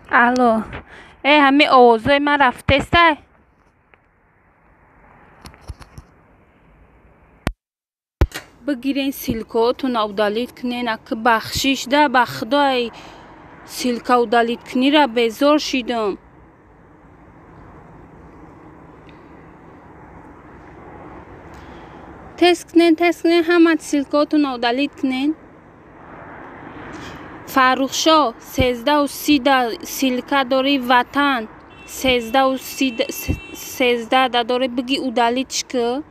Алло, э, ҳами овозои ман рафтестай? Бигирен ссылкаотона удалить кунен, аки бахшиш да, ба худои ссылка удалить кунира безор шидам. Тез кунен, тез кунен, ҳама ссылкаотона удалить кунен. Фаррухшо, 13:30 ссылка дори, Ватан, 13:13 да дори, биги удалитьш ки.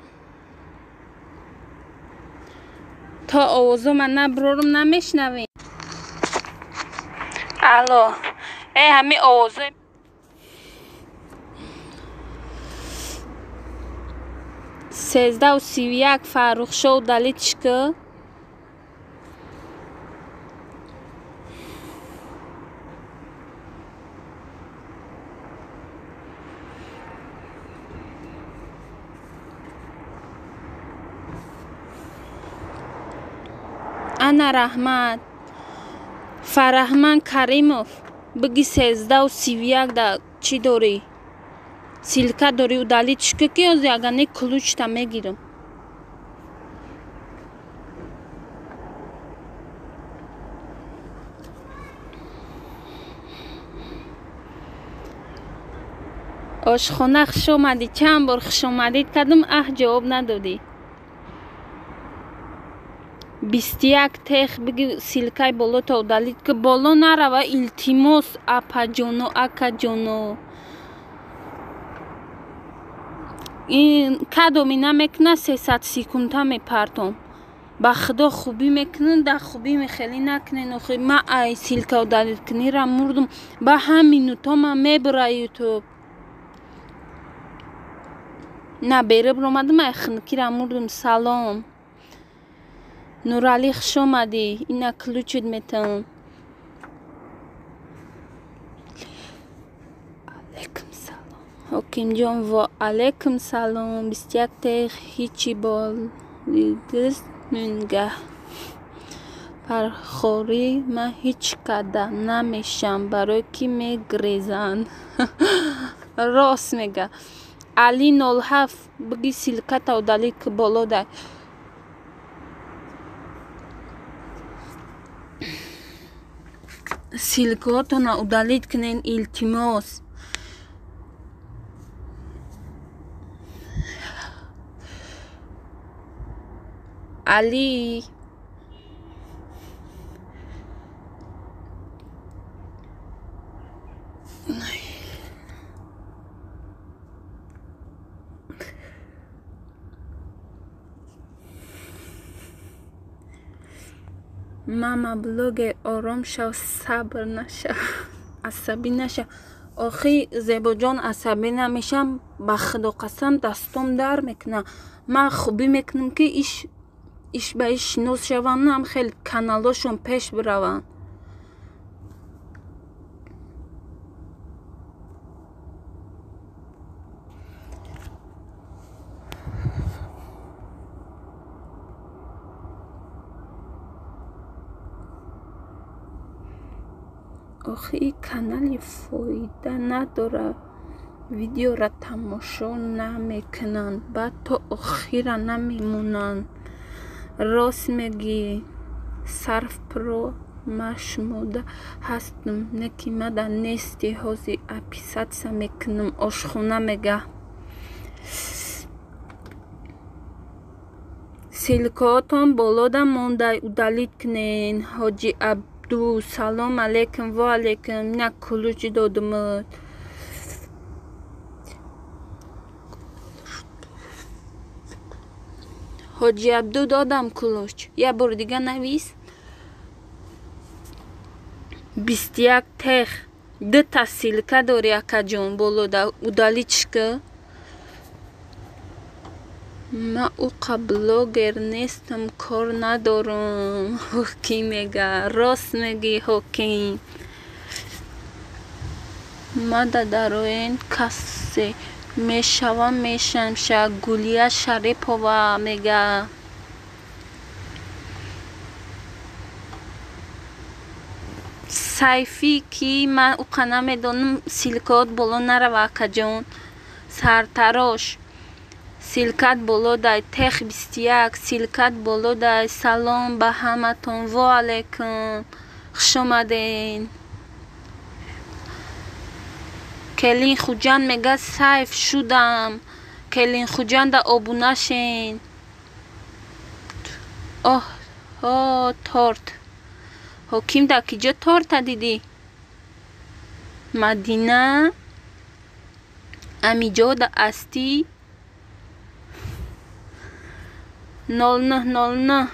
То овозо ман наброрум, намешнавем. Алло, э, ҳами овозои 13:31, Фаррухшо, удалитьш ки. Ана раҳмат. Фараҳман Каримов, биги 13:31 да чӣ дорӣ? Ссылка дорӣ, удалитьш ки, ки ҳозир агар не ключта мегирам. Ошхона, хуш омадӣ. Чанд бор хушомадид кардам, аҳ, ҷавоб надодӣ. 21 тех, биги ссылкаи болото удалить ки, боло нарава, илтимос, апаҷоно, акаҷоно. Ин кадоми намекуна, 300 секунда мепартом. Ба худо, хубӣ мекунам, да хубӣ мехелӣ накунен. Охи ма ай ссылка удалить кунира мурдум, ба ҳам минуто ман мебура ютуб. На бериб ромадам, ай хунукира мурдум. Салом. Нуралӣ, хуш омадӣ. Ина ключит метавам. Алейкум салом. Ҳокимҷон, ва алейкум салом. 21 тех ҳичи болидист нингаҳ. Пархорӣ ман ҳеҷ када намешам, барои ки мегрезанд. Рост мега. Али 07, биги ссылката удалить ки, боло дай. Ссылкаотона удалить кунен, илтимос. Али, мама блогер, ором шав, сабр нашав, асабӣ нашав. Охи, Зебоҷон, асабӣ намешам, ба худо қасам, дастом дар мекунам. Ман хубӣ мекунам, ки иш иш ба иш шинос шаванд, ам хел каналошон пеш бираванд. Охи, ин канали фоида надорад, видеора тамошо намекунанд, баъд то охира намемонанд. Рост мегӯӣ, Сарфпро, ман шумода ҳастам, не ки мада нестӣ, ҳозир отписаться мекунам. Ошхона мега. Ссылкаотон болода монда, удалить кунен. Ҳоҷи Абду, салом алейкум, ва алейкум. Ина ключ додумуд. Ҳоҷи Абду, додам ключ. Як бори дига навис. 21 тех. Дута ссылка дори, акаҷон, болода, удалитьш ки. Ман уқа блогер нестам, кор надорам. Ҳоким мега. Рост мегӯӣ, Ҳоким. Мада дароен касе мешавам, мешам ша. Гулия Шарипова мега. Сайфӣ ки ман уқа намедонам, ссылка от боло нарава, акаҷон. Сартарош, ссылка т боло дай. Тех 21, ссылка т боло дай. Салом ба ҳаматон, во алайкум, хушомаден. Келин Хуҷанд мега сайф шудам. Келин Хуҷанда обуна шен. Оҳ, торт. Ҳоким дар киҷо торта дидӣ? Мадина, амиҷода астӣ? 0909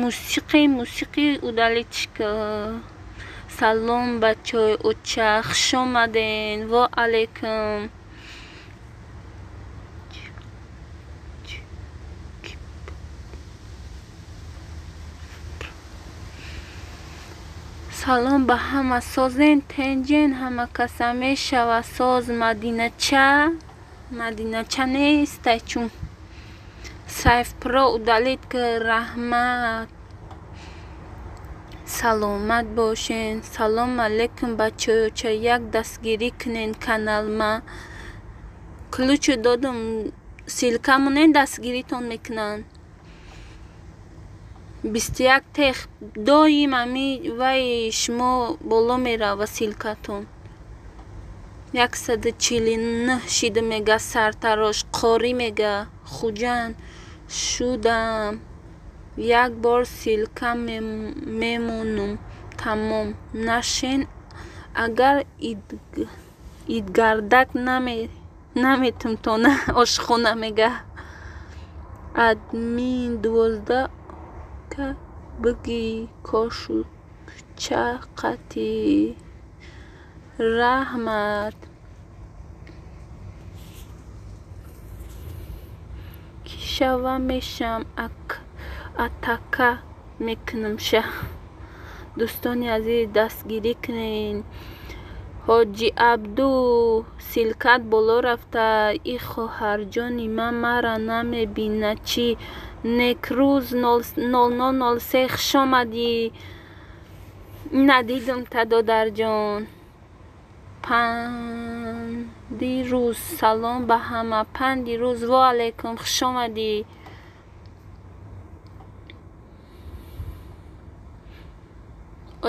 мусиқӣ, мусиқӣ удалить ка. Салом, бачаҳои оча, хушомаден, во алайкум. Салом ба ҳама, созен, тенҷен, ҳама каса мешава соз. Мадинача, Мадинача нестай чун. Сайф Про, удалить ка, раҳмат. Саломат бошен. Салом алейкум, бачаҳои оча, як дастгирӣ кунен каналма. Ключ у додум, ссылка монен, дастгиритон мекунанд. 21 тех, доим ами вай шумо боло мерава ссылка тон. 149 шида мега сартарош, қорӣ мега Хуҷанд шудам. Як бор ссылка мемонум, тамом. Нашен, агар идгардак наметум тона ошхона мега. Админ 12 ка биги кошукча қатӣ. Раҳмат. Кӣ шава мешам, атака мекунам ша. Дӯстони азиз, дастгирӣ кунен. Ҳоҷи Абду, ссылка т боло рафта. И хоҳарҷони ман мара намебинад чӣ? Некрӯз 0003, хушомадӣ. Надидум та, додарҷон. Панди рӯз, салом ба ҳама. Панди рӯз, во алайкум, хушомадӣ.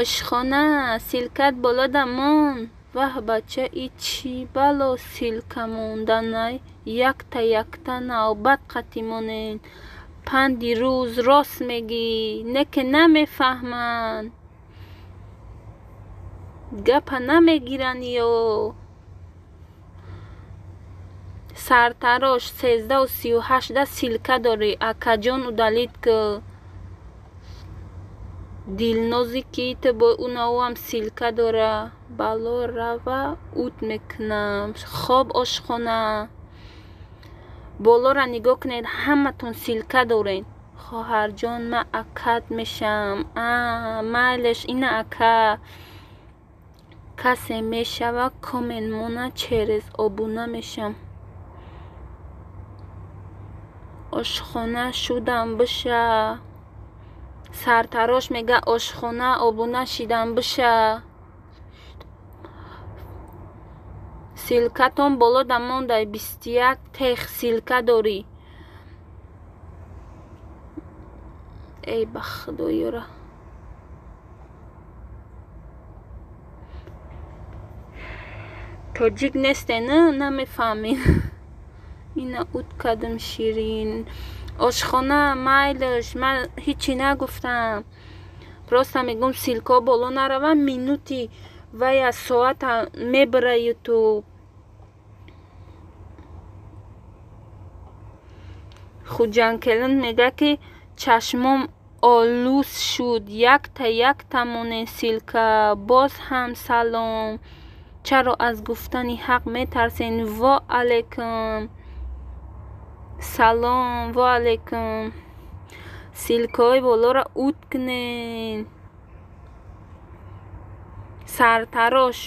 Ошхона, ссылка т боло дамон. Ваҳ, бача, и чӣ бало ссылка монданай? Якта якта навбат қатӣ монен. Панди рӯз, рост мегӣ, не ки намефаҳманд. Гапа намегиранд ё. Сартарош, 13:38 ссылка дорӣ, акаҷон, удалить ку. Дилнози ки ту бо унаам ссылка дора. Бало рава, ут мекунам. Хоб, ошхона. Болора нигоҳ кунед, ҳаматон ссылка доред. Хоҳарҷон, ман акат мешавам. А, майлеш, ина ака. Касе мешава, коммент мона, через обуна мешам. Ошхона шудам биша. Сартарош мега ошхона обуна шидам биша. Ссылка тон боло дамондай, 21 тех ссылка дорӣ. Эй, ба худоёра. Тоҷик несте, намефаҳмед. Ина ут кардам, ширин. Ошхона, майлаш, ман ҳичи нагуфтам. Просто мегӯм, ссылка ҳо боло нараванд, минути вай аз соата мебара ютуб. Хуҷандкелин мега ки чашмом олус шуд, якта якта монен ссылка. Боз ҳам салом. Чаро аз гуфтани ҳақ метарсен? Во алайкум. Салом, во алайкум. Ссылка ҳои болоро ут кунен. Сартарош,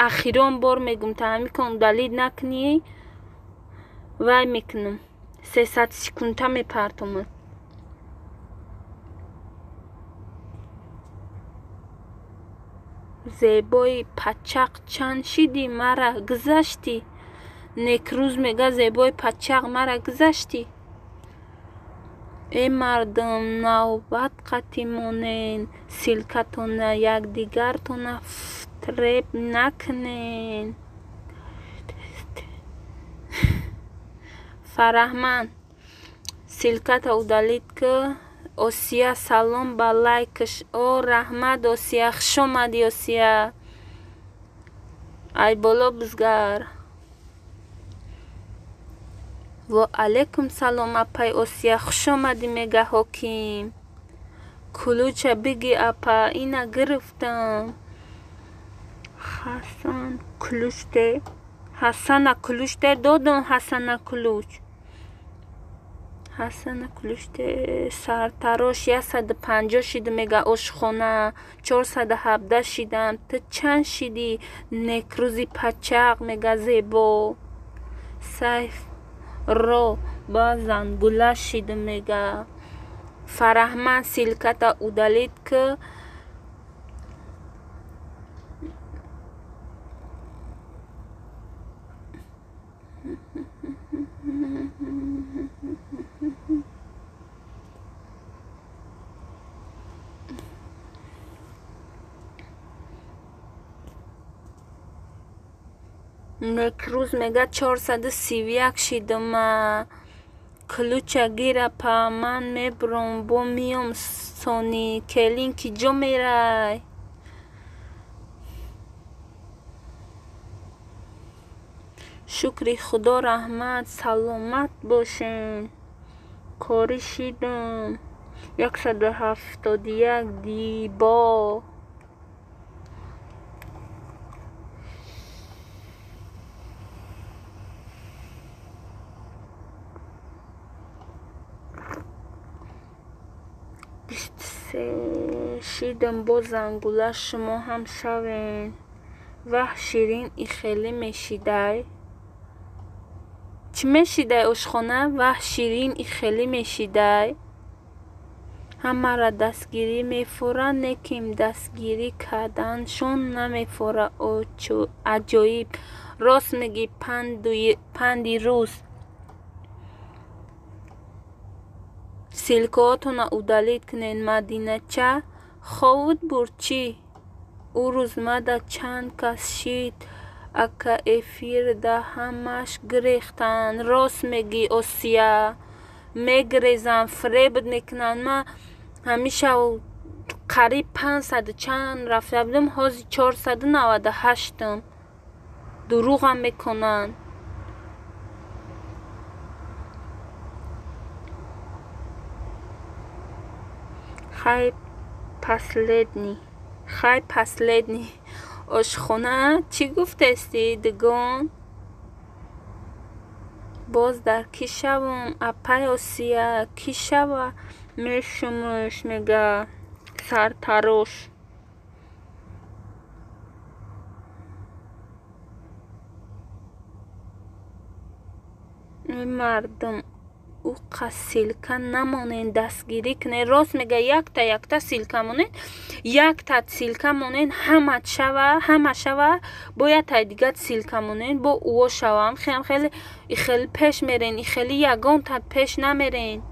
ахирон бор мегӯм, та ҳамин кон удалить накунӣ, вай мекунам. 300 секунда мепартомад. Зебои пачақ чанд шидӣ, мара гузаштӣ. Некрӯз мега зебои пачақ мара гузаштӣ. Э мардум, навбат қатӣ монен, ссылкатона якдигартона фтреб накунен. Фараҳманд, ссылката удалить ки. Осия, салом ба лайкш. О, раҳмат, Осия, хуш омадӣ, Осия. Ай боло бизгар. Ва алайкум салом, апай Осия, хуш омадӣ, мега ҳоким. Кулуча биги, апа, ина гирифтам. Ҳасан ключ де. Ҳасана ключ де додам, Ҳасана ключ. Ҳасана ключ де. Сартарош 150 шиди, мега ошхона. 417 шидам. Ту чанд шидӣ? Некрӯзи пачақ, мега зебо. Сайф ро ба зангула шиди, мега. Фараҳманд, ссылката удалить ки. Некрӯз мега 431 шидама. Ключа гира па, ман мебурам, бо миём сони. Келин ки ҷо мерай? Шукри худо, раҳмат, саломат бошен. Корӣ шидам. 171 дибо. 23 шидам, бо зангула шумо ҳам шавен. Ваҳ, ширин ихелӣ мешидай. Чӣ мешидай, ошхона? Ваҳ, ширин ихелӣ мешидай. Ҳамаро дастгирӣ мефора, неким дастгирӣ карданшон намефора. Аҷоиб. Рост мегӣ, панди рӯз. Ссылкаотона удалить кунед. Мадинача ховуд бурд чӣ? Ӯ рӯз мада чанд кас шид, ака эфирда ҳамаш гирехтанд. Рост мегӣ, Осия. Мегирезанд, фиреб мекунанд. Ман ҳамеша қариб 500 чанд рафта будам, ҳозир 498-ам. Дурӯғам мекунанд. Хай последний. Хай последний. Ошхона чӣ гуфтести, дугон? Боз дар кӣ шавам, апай Осия? Кӣ шава мешумуш, мега сартарош. Эй мардум, уқа ссылка намонен, дастгирӣ кунед. Рост мега, якта якта ссылка монед, якта ссылка монен, ҳама шава, ҳама шава, бо яктай дигар ссылка монен, бо уо шавам. Хеле хеле ихеле пеш мерен, ихеле ягонта пеш намерен.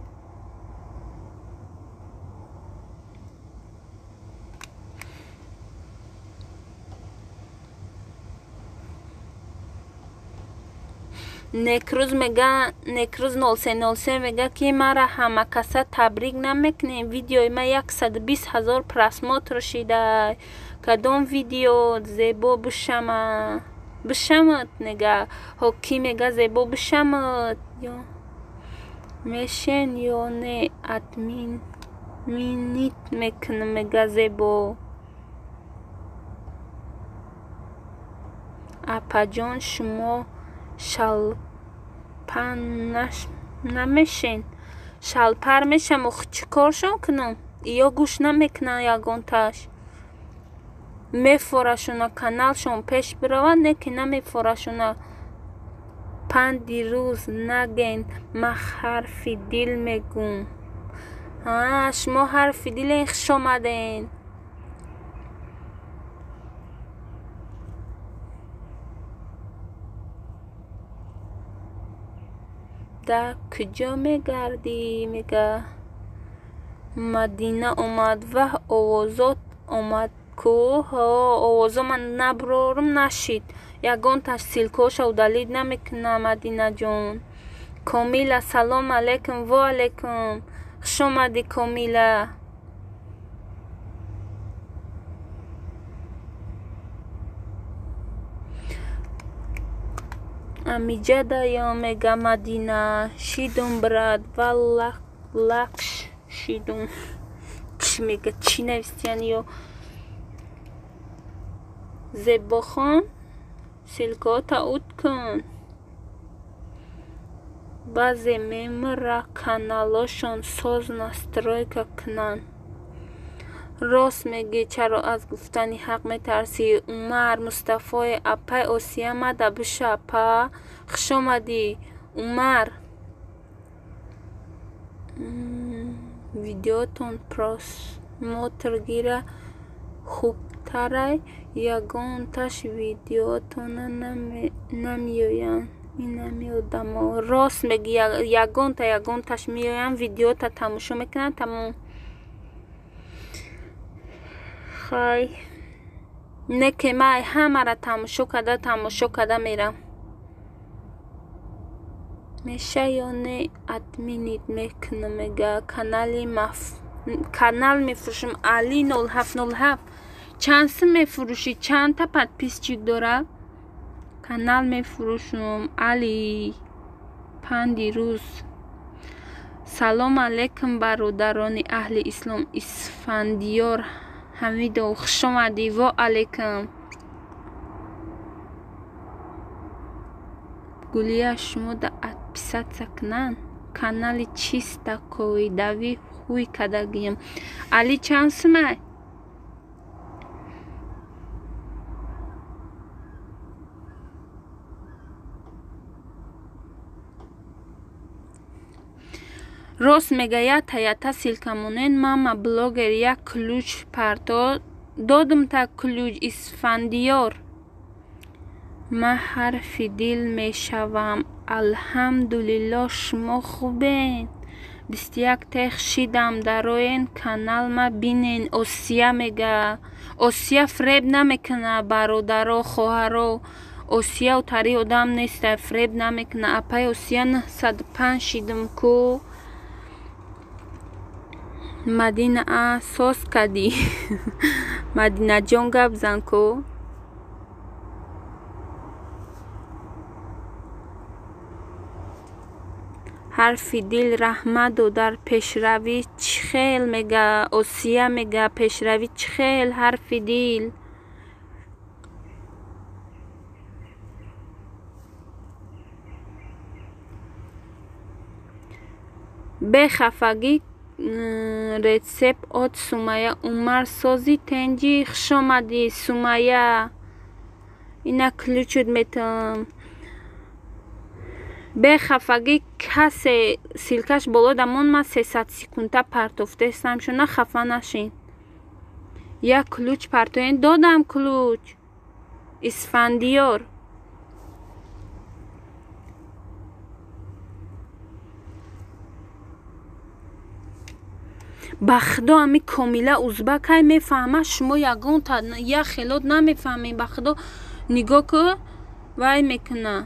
Некрӯз мега, Некрӯз 0303 мега, ки мара ҳамакаса табрик намекунем. Видеои ма 120 000 просмотр шидай. Кадом видео? Зебо бишама, бишамад, мега. Ҳокӣ мега зебо бишамад. Ё мешен ё не, админ минит мекунам, мега зебо. Апаҷон, шумо шалпан намешен? Шалпар мешам, охи чӣ коршон кунам? Ё гӯш намекунанд ягонташ. Мефорашона каналшон пеш биравад, не ки намефорашона. Панди рӯз наген, ман ҳарфи дил мегӯм. Шумо ҳарфи дилен, хуш омаден. Да куҷо мегардӣ, мега. Мадина омад, ваҳ, овозот омад ку. Ҳо, овозо ман наброрум, нашид. Ягонташ ссылкаоша удалить намекунам, Мадинаҷон. Комила, салом алейкум. Во алейкум, хуш омадӣ, Комила. Амиҷадаё, мега Мадина. Шидум, брат, ва лакш шидум. Чӣ мега, чӣ навистиян ё? Зебохон, ссылкаота уд кун. Баъзе мемра каналошон соз настройка кунанд. Рост мегӯӣ, чаро аз гуфтани ҳақ метарсӣ? Умар Мустафое, апай Осия мада биша, апа. Хуш омадӣ, Умар. Видеотон просмотр гира хубтарай, ягонташ видеотона намеоянд. Инами одамо. Рост мегӯӣ, ягонта ягонташ меоянд, видеота тамошо мекунанд, тамом. Хай, не ки ман ҳамаро тамошо карда, тамошо карда мерам. Меша ё не, админит мекунам, мега. Канал мефурӯшам. Али 0707, чанд сум мефурӯшӣ? Чандта подписчик дора? Канал мефурӯшам, Али. Панди рӯз. Салом алейкум, бародарони аҳли ислом. Исфандиёр Ҳамидов, хуш омадӣ. Во алейкум. Гулия, шумо да отписаться кунанд? Канали чиста ковидави ҳуй кардагиям. Али, чанд сумай? Рост мега, ята ята ссылка монен. Мама блогер, як ключ парто додум та ключ, Исфандиёр. Ман ҳарфи дил мешавам. Алҳамдулилло, шумо хубен? 21 тех шидам, дароен канал ма бинен. Осия мега. Осия фреб намекуна, бародаро, хоҳаро. Осия утари одам неста, фреб намекуна. Апай Осия, 905 шидум ку. Мадина, а соз кардӣ? Мадинаҷон, гап зан ку. Ҳарфи дил, раҳмат, додар. Пешравӣ чӣ хел, мега. Осия мега, пешравӣ чӣ хел, ҳарфи дил? Бехафагӣ рецепт от Сумая. Умар, сози, тенҷӣ? Хуш омадӣ, Сумая. Ина ключут метам. Бехафагӣ, касе ссылкаш боло дамон, ман 300 секунда партофтестам, шуна хафа нашин. Як ключ партоен, додам ключ. Исфандиёр. Ба худо, ами Комила узбакай, мефаҳма, шумо ягонта як хелот намефаҳмед. Ба худо, нигоҳ ку, вай мекуна.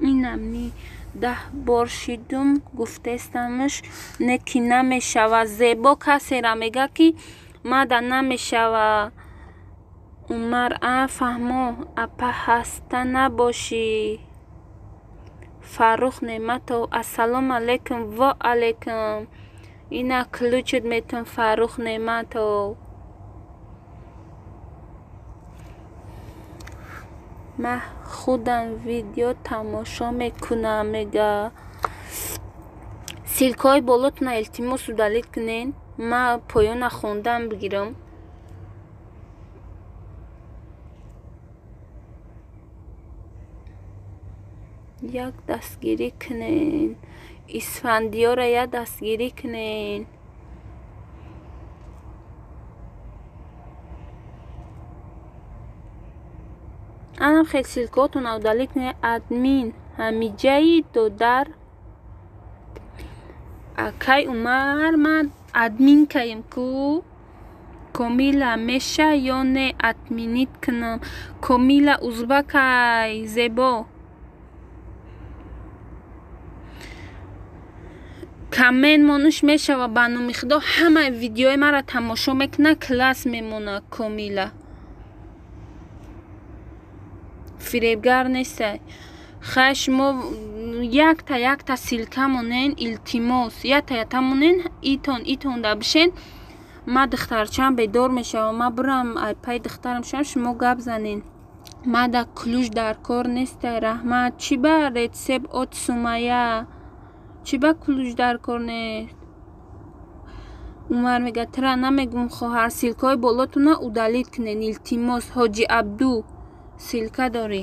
Инамни 10 бор шидум, гуфтестамш, не ки намешава. Зебо, касера мега ки мада намешава. Умар, а фаҳмо, апа, ҳаста набошӣ. Фаррух Неъматов, ассалому алайкум. Во алайкум. Ина ключут метум, Фаррух Неъматов. Ман худам видео тамошо мекунам, мега. Ссылкаҳои болотона илтимос удалить кунен, ман поёна хондан бигирам. Як дастгирӣ кунен Исфандиёра, як дастгирӣ кунен. Анам хел ссылкаотона удалить кунед. Админ ҳамиҷаи додар акай Умар, ман админ каем ку. Комила меша ё не админит кунам? Комила узбакай зебо. Коммент монуш мешава ба номи Худо, ҳамаи видеои маро тамошо мекуна, класс мемона. Комила фиребгар нестай. Хай, шумо якта якта ссылка монен, илтимос, якта якта монен, итон итонда бишен. Ма духтарчаам бедор мешавам, ма бурам ай пай духтарам шавам, шумо гап занен. Ма да ключ дар кор нестай, раҳмат. Чӣ ба рецепт от Сумая? Чӣ ба ключ дар кор нест? Умар мега тра намегум хоҳар, ссылкаҳои болотуна удалить кунен, илтимос. Ҳоҷи Абду, ссылка дорӣ?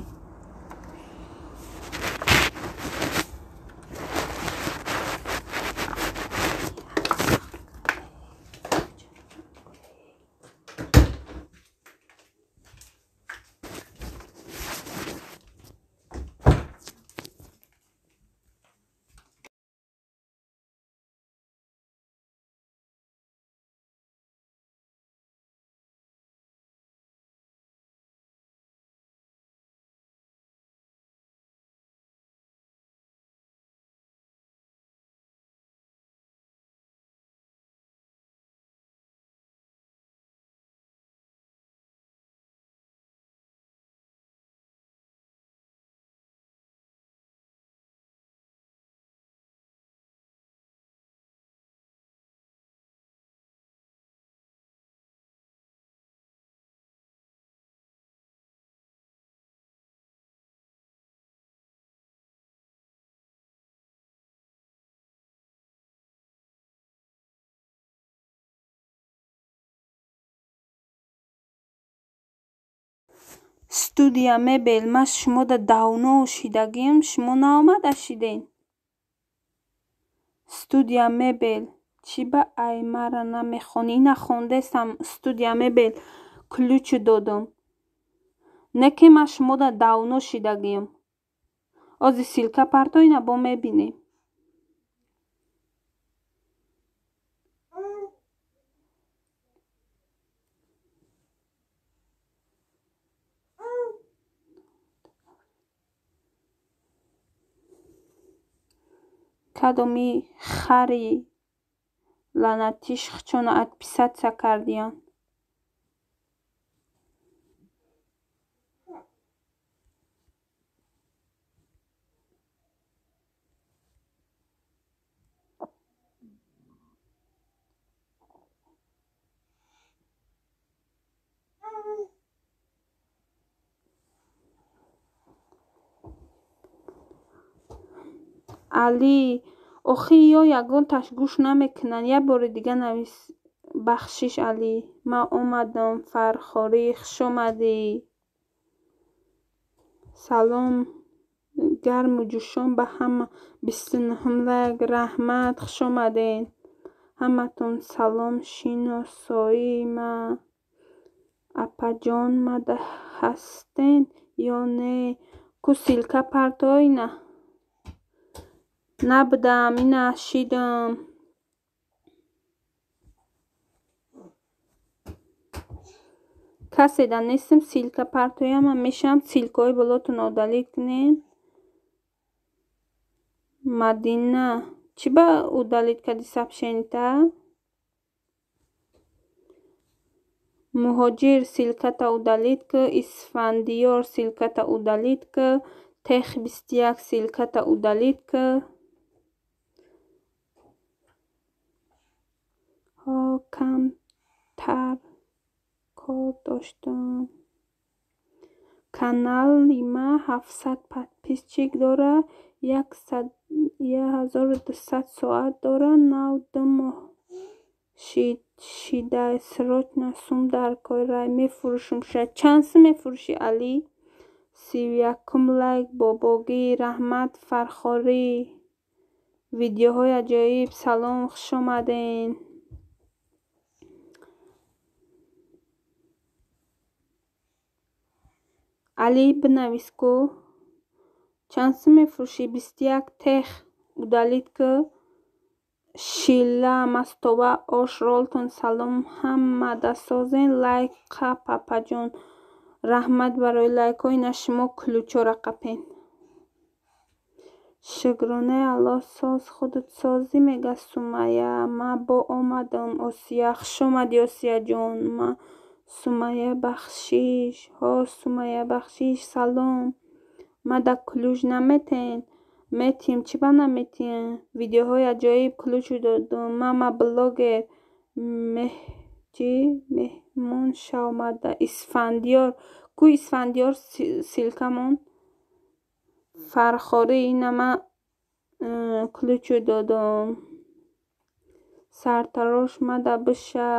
Студия мебел, ма шумода давно шидагим, шумо наомада шиден. Студия мебел, чӣ ба ай мара намехонӣ? Ина хондесам. Студия мебел, ключ додам. Не ки ма шумода давно шидагим. Ози ссылка парто, ина бо мебинем. Кадоми хари лаънатиш хчона отписаться кардиян? Али, охи ё ягонташ гӯш намекунанд. Як бори дига навис. Бахшиш, Али, ман омадам. Фархорӣ, хушомадӣ. Салом гарму ҷӯшон ба ҳама. 29-ум лайк, раҳмат, хушомадед ҳаматон. Салом, шиносоӣ ма апаҷон, мада ҳастен ё не? Ку ссылка парто, ина набудам, ина шидам. Каседа нестам, ссылка партоям, ман мешавам. Ссылкаҳои болотон удалить кунед. Мадина, чӣ ба удалить кардӣ сообщенита? Муҳоҷир, ссылката удалить ку. Исфандиёр, ссылката удалить ку. Тех 21, ссылката удалить ку. Ҳо, камтар кор доштам. Канали ма 700 подписчик дора, 1200 соат дора, нав 2 моҳ шида. Срочно сум дар кор, мефурӯшум. Чанд сум мефурӯшӣ, Али? 31-ум лайк, бобогӣ, раҳмат, Фархорӣ. Видеоҳои аҷоиб, салом, хушомадед. Али, бинавис ку. Чанд сум мефурӯшӣ? 21 тех удалить ку. Шила мастова ош ролтон салом ҳамада созен лайк қа папаҷон. Раҳмат барои лайкҳо. Ина шумо ключора қапен. Шукронаи Аллоҳ соз худат созӣ мега Сумайя. Ма бо омадам Осия. Хуш омадӣ Осияҷон. Ма Сумайя бахшиш. Ҳо Сумайя бахшиш. Салом. Ма да ключ наметен? Метиҳем. Чӣ ба наметиҳем? Видеоҳои аҷоиб ключ додум. Мама блогер. Чӣ? Меҳмон шавмада. Исфандиёр. Ку Исфандиёр ссылка мон? Фархорӣ ина ма ключу додум. Сартарош мада биша.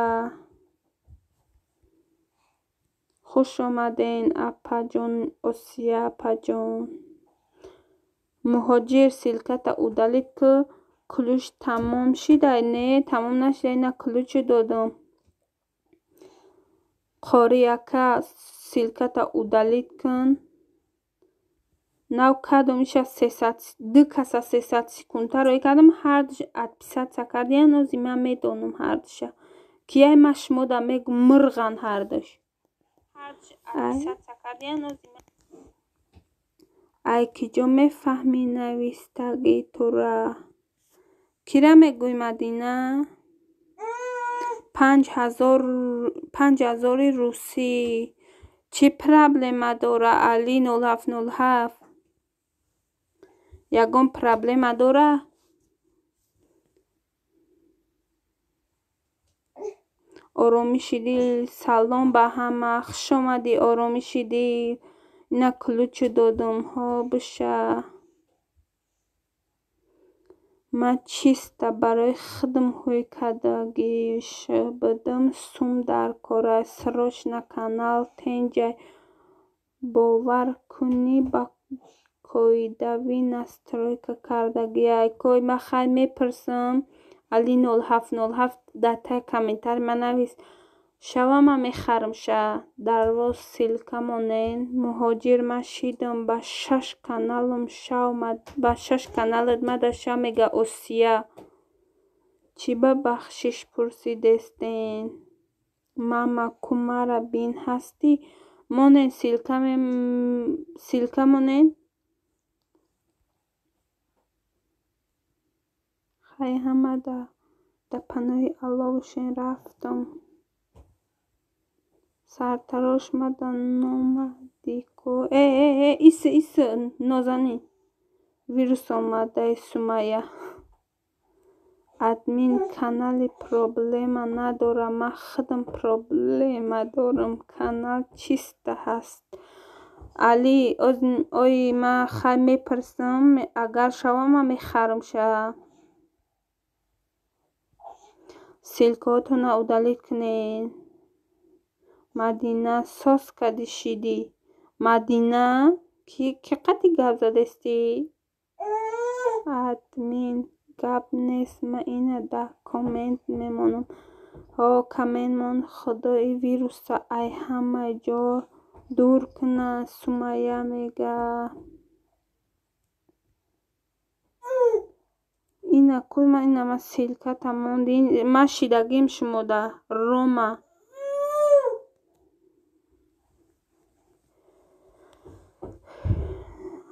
Хуш омаден апаҷон Осия апаҷон. Муҳоҷир ссылката удалить ку. Ключ тамом шида? Не, тамом нашида. Ина ключу додум. Қори ака ссылката удалить кун. Нав кардум иша ду каса 300 секунда роӣ кардам, ҳардуш отписаться кардиян. Ози ман медонам ҳардуша. Кияй ма шумода мегум мирған ҳардуш. Ай киҷо мефаҳмӣ навистагии тура? Кира мегӯй Мадина? 5000 русӣ. Чӣ проблема дора Али 0707? Ягон проблема дора? Оромиши дил. Салом ба ҳама. Хуш омадӣ оромиши дил. Ина ключу додум. Ҳо биша. Ман чиста барои худам ҳуй кардагиш будам. Сум дар кора. Срочно канал тенҷай. Бовар кунӣ ба коидавӣ настройка кардагиай. Кой ман хай мепурсам. Али 0707 дар таи комментарий ман навис. Шава ман мехарам ша. Дарвоз ссылка монен. Муҳоҷир ман шидам ба шаш каналам шав ба шаш каналат мада шав мега Осия. Чӣ ба бахшиш пурсидестен? Мама ку мара бин ҳастӣ? Монен ссылка монен. Хай ҳама да паноҳи Аллоҳ бошен. Рафтам. Сартарош мада номадӣ ку. Э э э ис ис нозанин. Вирус омадаи Сумайя. Админ канали проблема надора. Ман худам проблема дорам. Канал чиста ҳаст. Али ои ман хай мепурсам. Агар шава ман мехарам ша. Ссылкаҳотонро удалить кунед. Мадина соз кардӣ шидӣ. Мадина ки қати гап задестӣ? Админ гап нест. Ман ина дар коммент мемонам. Ҳо коммент мон. Худо ин вируса ай ҳама ҷо дур кунад. Сумайя мега. Ина ку ина ман ссылката монди. Ман шидагим шумода. Рома.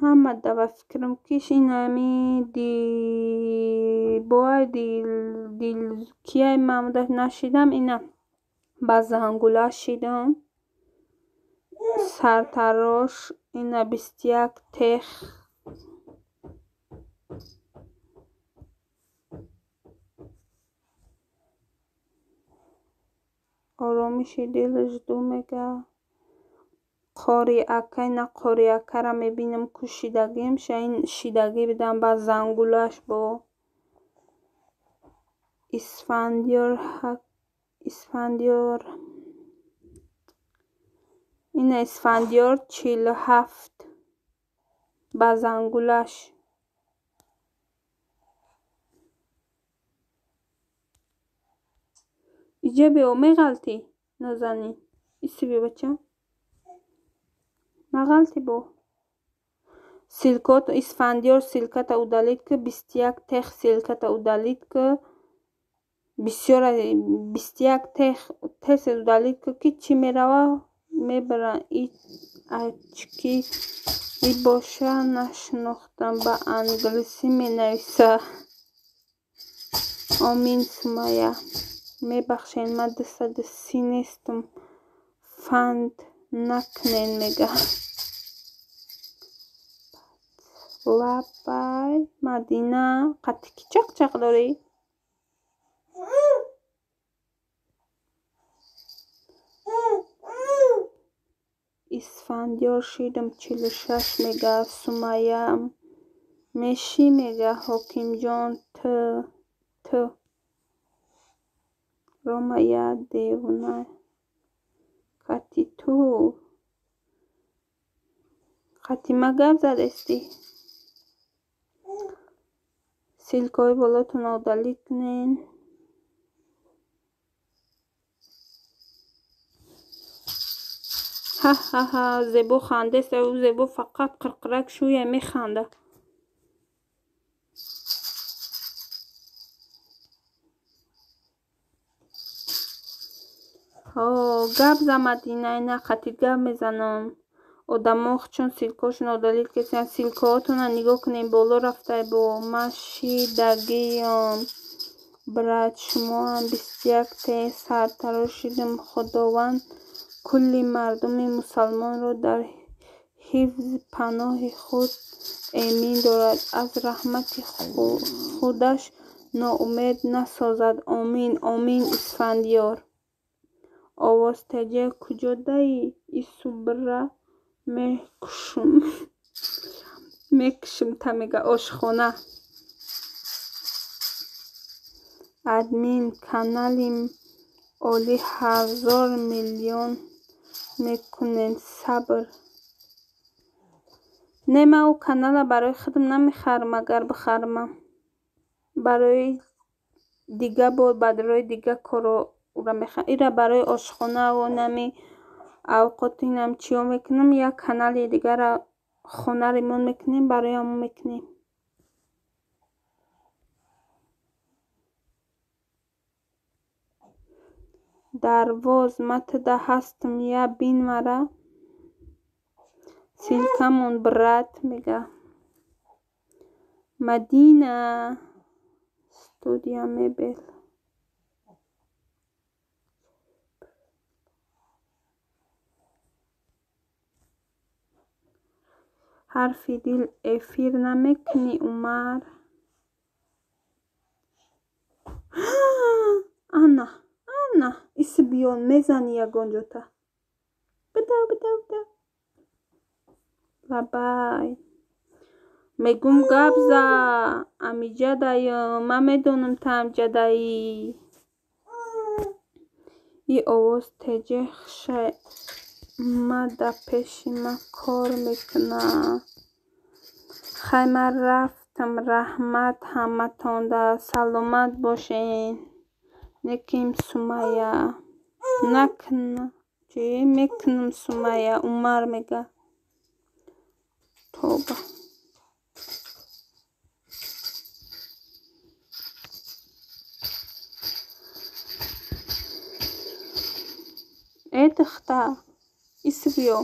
Ҳама да ба фикрам ки инами дибоай дил кияй ман нашидам. Ина ба зангула шидам. Сартарош ина 21 тех. Оромиши дил жду мега. Қори ака ина қори акара мебинам ку шидагим ша. Ин шидагӣ бидам ба зангулаш бо. Исфандиёр Исфандиёр ина Исфандиёр 47 ба зангулаш. Иҷа биё меғалтӣ нозанин. Иси биё бача. Нағалти бо. Ссылкот Исфандиёр ссылката удалить ки, 21 тех ссылката удалить ки, бисёр 21 тех тез удалить ки, ки чӣ мерава мебаранд. И очки и боша нашинохтам, ба англисӣ менависа. Омин Сумая. Мебахшед, ман 230 нестам. Фанд накунед мега. Лабай Мадина, қати ки чақ-чақ дорӣ? Исфандиёр шидам 46 мега. Сумая мешӣ мега. Ҳокимҷон т т Рома я девона қати ту қати ма гап задестӣ. Ссылкаҳои болотонро удалить кунед. Ҳа-ҳа-ҳа, Зебо хандест. Ӯ Зебо фақат қирқирак шӯя механда. Ҳо, гап за Мадина, ина қати гап мезанам. Одамо чун ссылкаҳошонро удалить карданд. Ссылкаҳотонро нигоҳ кунед, боло рафтай бо. Ман шидагиём. Брат, шумоам 21 те сартарош шидам. Худованд кулли мардуми мусалмонро дар ҳифзи паноҳи худ эмин дорад. Аз раҳмати худаш ноумед насозад. Омин, омин Исфандиёр. Овоз теҷа куҷо даи? Ису бира мекушум. Мекушум та мега ошхона. Админ канали оли 1000 миллион мекунем. Сабр. Не, ман ӯ канала барои худам намехарам, агар бихарамам. Барои дига бо барои дига коро ура мехарам. Ира барои ошхонаву нами авқоти инам чиё мекунам. Як канали дигара хона ремонт мекунем, барои ҳамон мекунем. Дарвоз матда ҳастам, я бин мара. Ссылкамон брат мега. Мадина студия мебел. Ҳарфи дил эфир намекунӣ, Умар? Ана, ана, иси биён мезанӣ ягон ҷота. Бидав, бидав, бидав. Лабай. Мегум гап за. Амиҷадаём, ман медонам та амҷадаӣ. И овоз теҷе хушай ма да пеши ма кор мекуна. Хай ман рафтам, раҳмат ҳаматонда. Саломат бошен. Неким Сумая. Накна. Чӣ мекунам Сумая? Умар мега. Тоба. Э духта, иси биё.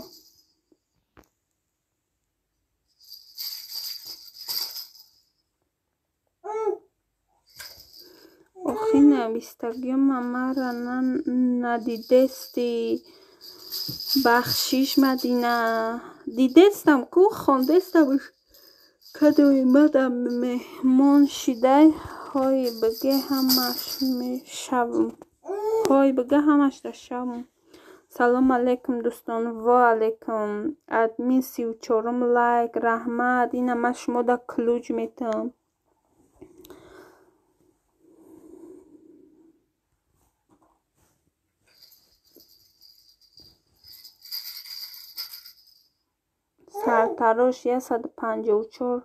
Охи навистагиёма мара надидестӣ. Бахшиш Мадина. Дидестам ку, хондестамш. Кадои мада меҳмон шидай, ҳой биге ҳамаш мешавам. Ҳой биге ҳамаш да шавам. Салом алейкум дӯстон. Во алейкум. Админ 34-ум лайк, раҳмат. Ина ман шумо да ключ метам. Сартарош 154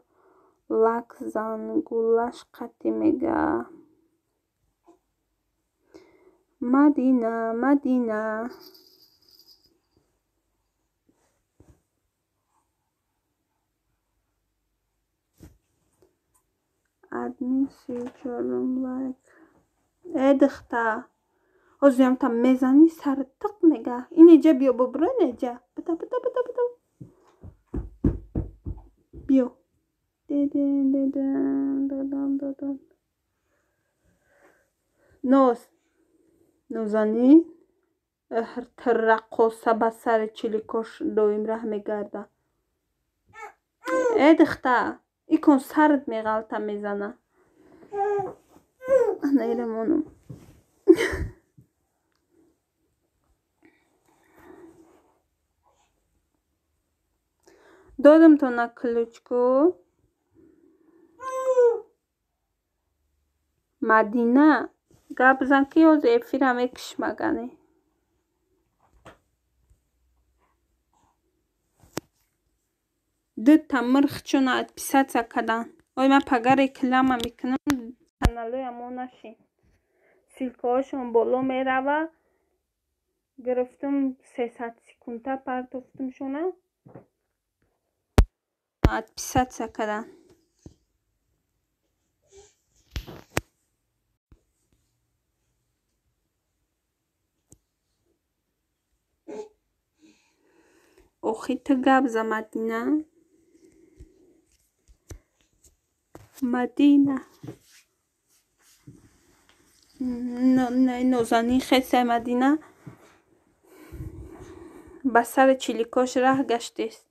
лак зангулаш қатӣ мега. Мадина, Мадина. Админ 34-ум лайк. Э духта, ҳозирам та мезанӣ, сарат тиқ мега. Инеҷа биё, бобуро, инеҷа. Бита, бита, бита, бита. Биё. Деден, деден, дадам, дадам. Ноз. Нозанин. Раққоса ба сари чиликош доим раҳ мегарда. Э духта, икон сарат меғалта мезана. Ана ирамонум. Додам то на ключку. Мадина, гап зан, ки ҳозир эфира мекушмагане. Дута мирх чуна отписаться кадан. Ой, ман пага реклама мекунам, каналоя мо нашин. Ссылкаҳошон боло мерава. Гирифтум 300 секунда партофтумшона. Отписаться кадан. Охи ту гап за, Мадина. Мадина. Нозанин хесай Мадина. Ба сари чиликош раҳ гаштест.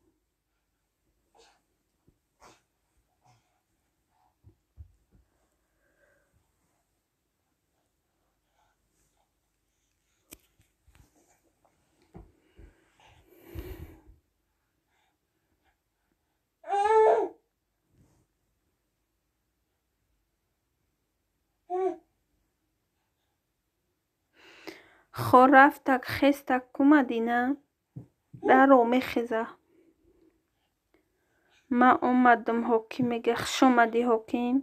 Хор рафтак, хестак ку, Мадина. Даро мехеза. Ман омадам, ҳоким мега. Хуш омадӣ, ҳоким.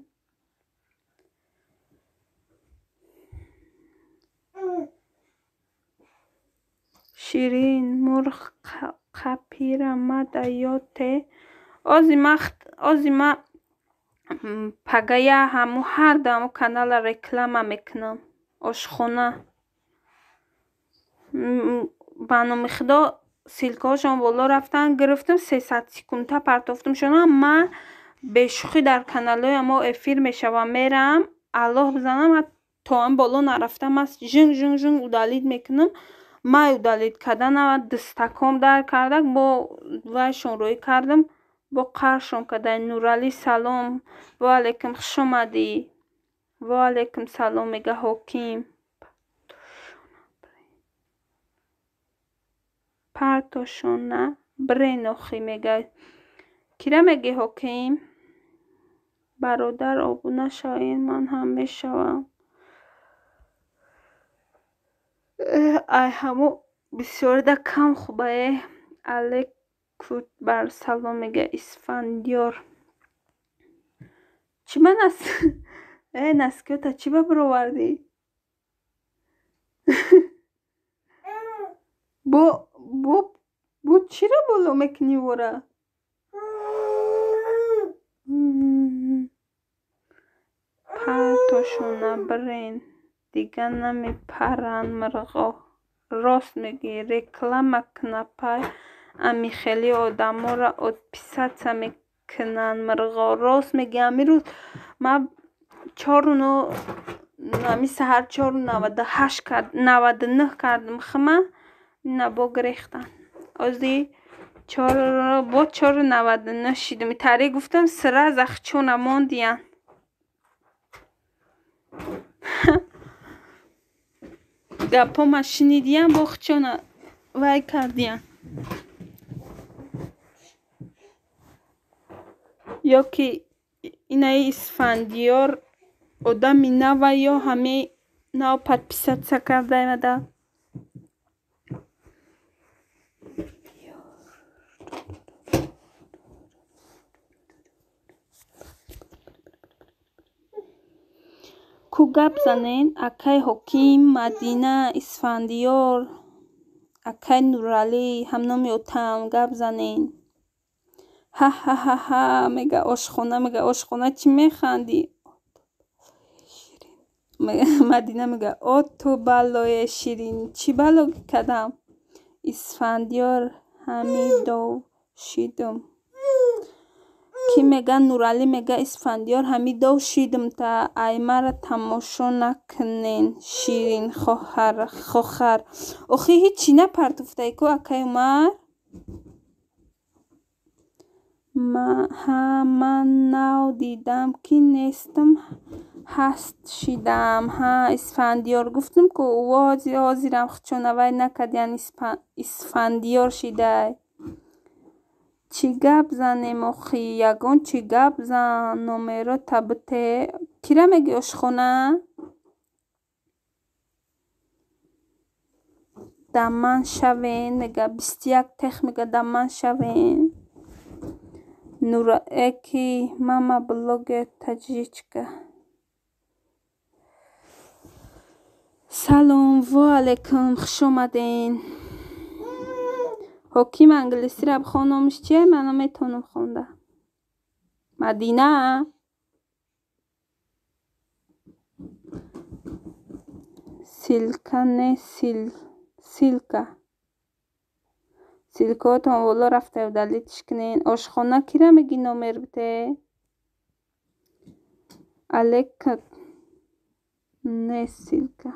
Ширин мурғ қапира мада ёте. Ози ма пагая ҳаму ҳар даму канала реклама мекунам. Ошхона. Ба номи Худо, ссылкаҳошон боло рафтан, гирифтам 300 секунда партофтумшона. Ман бешӯхӣ дар каналҳои мо эфир мешавам, мерам, аллоҳ бизанам, то ам боло нарафта ман жинг жинг жинг удалить мекунам. Ман удалить карданам дастаком дар кардак, бо вайшон рӯй кардам, бо қаршон карда. Нуралӣ салом, ва алайкум, хуш омадӣ. Ва алайкум салом мега ҳоким. Партошона бирен охи мега. Кира меги, ҳоким? Бародар, обуна шавед, ман ҳам мешавам. Ай ҳамо бисёрида кам хубае. Алекут бар салом мега Исфандиёр. Чӣ ба нас э наскиёта чӣ ба бировардӣ? Бо бо бо чиро боло мекунӣ вора? Партошона бирен, дига намепаранд мирғо. Рост мегӯӣ, реклама кунапай амихели одаморо отписаться мекунанд мирғо. Рост мегӯӣ, ҳамин рӯз ман чору ҳамин саҳар 4,98 кард, 99 кардам хима, ина бо гирехтан. Ози бо 4,99 шидум. Тари гуфтам сразу хчона мондиян. Гапома шунидиян, бо хчона вай кардиян. Ё ки инаи Исфандиёр одами нава ё ҳамаи нав подписаться кардаимада. Ку гап занен, акай ҳоким, Мадина, Исфандиёр, акай Нуралӣ, ҳамноми отам, гап занен. Ҳа-ҳа-ҳа-ҳа мега ошхона, мега ошхона, чӣ механдӣ? Мадина мега: «О ту баллое ширин, чӣ бало кардам?» Исфандиёр Ҳамидов шидум. Кӣ мега? Нуралӣ мега: «Исфандиёр Ҳамидов шидум, та ай мара тамошо накунен, ширин хохар». Охи ҳичи напартуфтай ку, акай Умар? Ҳа, ман нав дидам, ки нестам, ҳаст шидам. Ҳа, Исфандиёр, гуфтам ку, ҳозирам хучонавай накардиян, Исфандиёр шидай. Чӣ гап занем охи? Ягон чӣ гап зан, номерота бите. Кира мегӯӣ, ошхона? Даман шавен, мега 21 тех, мега даман шавен. Нураэки мама блогер таҷичка. Салом, во алайкум, хуш омаден. Ҳоким, англисиро бихон, номаш чия? Ман наметавонам хонда. Мадина? Ссылка не ссылка. Ссылкаотон боло рафта, удалитьш кунен. Ошхона, кира мегӣ номер бите? Алейка не ссылка.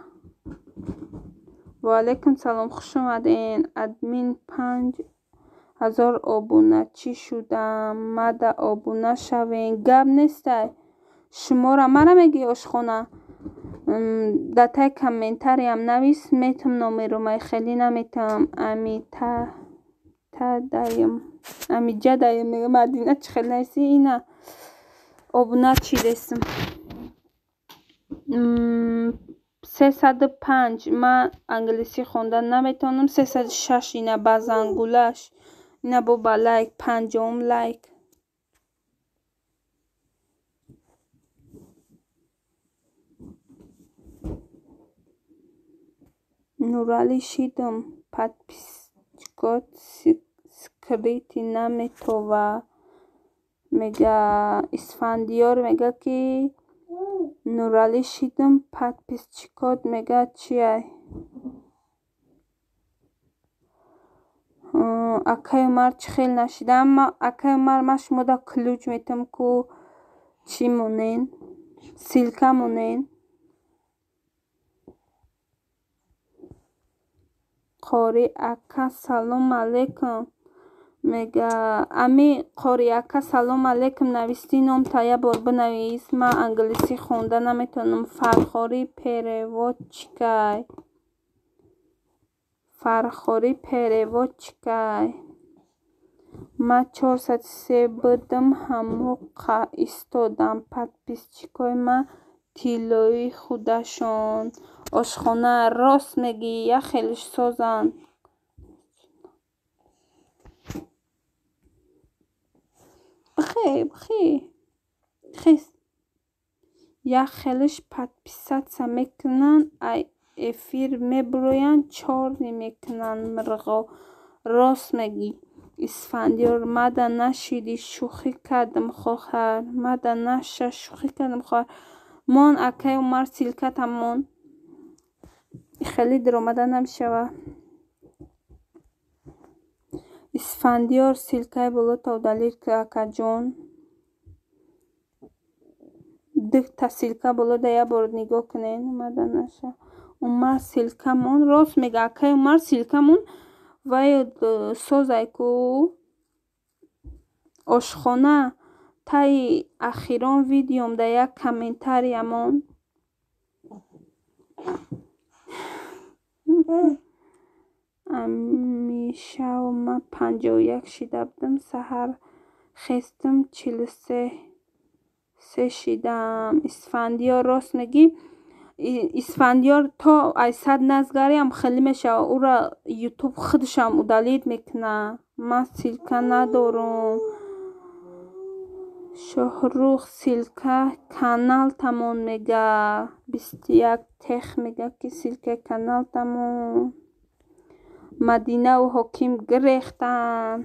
Ва алайкум салом, хуш омаден. Админ, 5000 обуначӣ шудам, мада обуна шавен. Гап нестай. Шуморо мара мегӯӣ, ошхона? Дар таи комментариям навис, метам номерумай, хеле наметавам. Амитадаем, амиҷадаем, мега Мадина, чӣ хел нависӣ? Ина обуна чидесм. 305, ман англисӣ хонда наметавонам. 306, ина ба зангулаш, ина бо ба лайк, панҷоҳум лайк. Нуралӣ шидум, подписчикот скрытый наметова. Мега Исфандиёр, мега ки Нуралӣ шидум, подписчикот мега чиай? Акай Умар, чӣ хел нашидам? Акай Умар, ман шумода ключ метам ку, чӣ монен? Ссылка монен. Қори ака, салом алейкум. Мега ами Қори ака, салом алейкум, нависти, номта як бор бинавис. Ман англисӣ хонда наметавонам. Фархорӣ переводчикай. Фархорӣ переводчикай. Ман 403 будам, ҳамоқа истодам. Подписчикои ман тиллои худашон. Ошхона, рост мегӯӣ, як хелеш созанд. Бихе, бихе. Хес. Як хелеш подписаться мекунанд, ай эфир мебуроянд, чорни мекунанд мирғо. Рост мегӯӣ. Исфандиёр, мада нашидӣ, шӯхӣ кардам, хоҳар. Мада наша, шӯхӣ кардам, хоҳар. Мон, акай Умар, ссылката мон. Хеле даромада намешавад. Исфандиёр, ссылкаи болото удалить ку, акаҷон. Дута ссылка болода як бор нигоҳ кунед. Мада наша. Умар, ссылка мон. Рост мега акай Умар, ссылка мон. Вай созай ку. Ошхона, таи ахирон видеом дар як комментария мон. Амишав, ман 51 шида будам, саҳар хестам, 43 шидам. Исфандиёр, рост мегӯӣ. Исфандиёр, то ай 100 назгариам хеле мешавад. Ӯра Ютуб худашам удалить мекунад. Ман ссылка надорум. Шоҳрух, ссылка каналтамон, мега. 21 тех мега ки ссылкаи каналтамон. Мадинаву Ҳоким гирехтанд.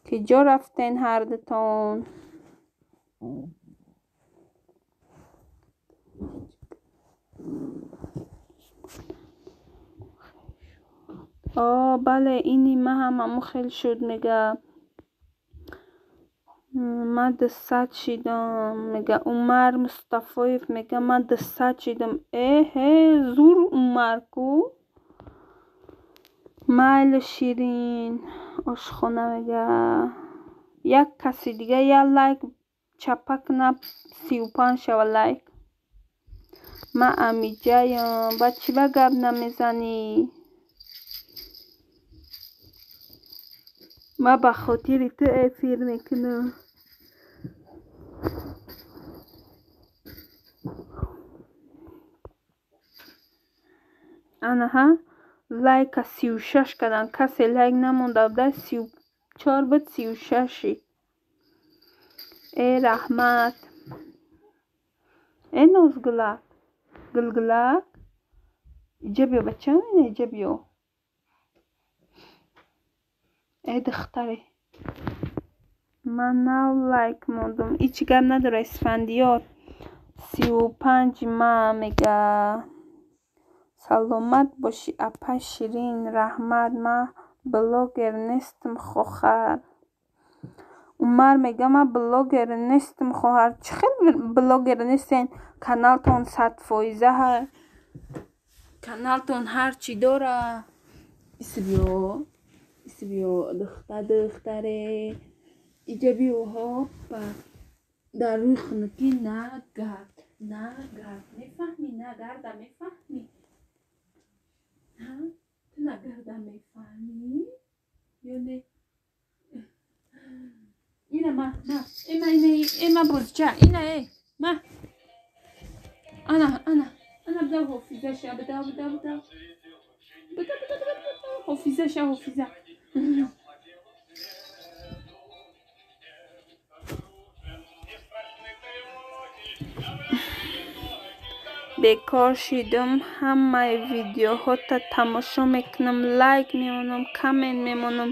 Киҷо рафтен ҳардутон? О, бале, ини ма ҳам ҳамун хел шуд, мега. Ман 200 шидам, мега. Умар Мустафоев мега, ман 200 шидам. Эҳе, зур Умар ку. Майли, Ширин ошхона мега. Як каси дига як лайк чапа куна, 35 шава лайк. Ман амиҷаям. Ба чӣ ба гап намезанӣ? Ман ба хотири ту эфир мекунам. Анаҳа, лайка 36 карданд. Касе лайк намонда буда, 34 буд, 36 шид. Э, раҳмат. Э, Нозгулак, Гулгулак, иҷа биё, бачам, ина иҷа биё. Э, духтаре, ман нав лайк мондум. Ҳеҷ гап надора, Исфандиёр. 35 ма мега. Саломат бошӣ, апа Ширин, раҳмат. Ман блогер нестам, хохар. Умар мега, ман блогер нестам, хоҳар. Чӣ хел блогер нестен? Каналтон 100%-а каналтон ҳарчи дора. Иси биё, иси биё, духта, духтаре, иҷа биё. Ҳопа, дар рӯи хунукӣ нагард, нагард, мефаҳмӣ? Нагарда, мефаҳмӣ? Ту нагарда, мефаҳмӣ ё не? Ина ма, ма, эма, ина, эма, бозича, ина, э, ма, ана, ана, ана, бидав, ҳофиза ша, бидав, бидав, бидав, бидав, бидав, бидав, ҳофиза ша, ҳофиза. Бекор шидум, ҳамаи видеоҳота тамошо мекунам, лайк мемонам, коммент мемонам.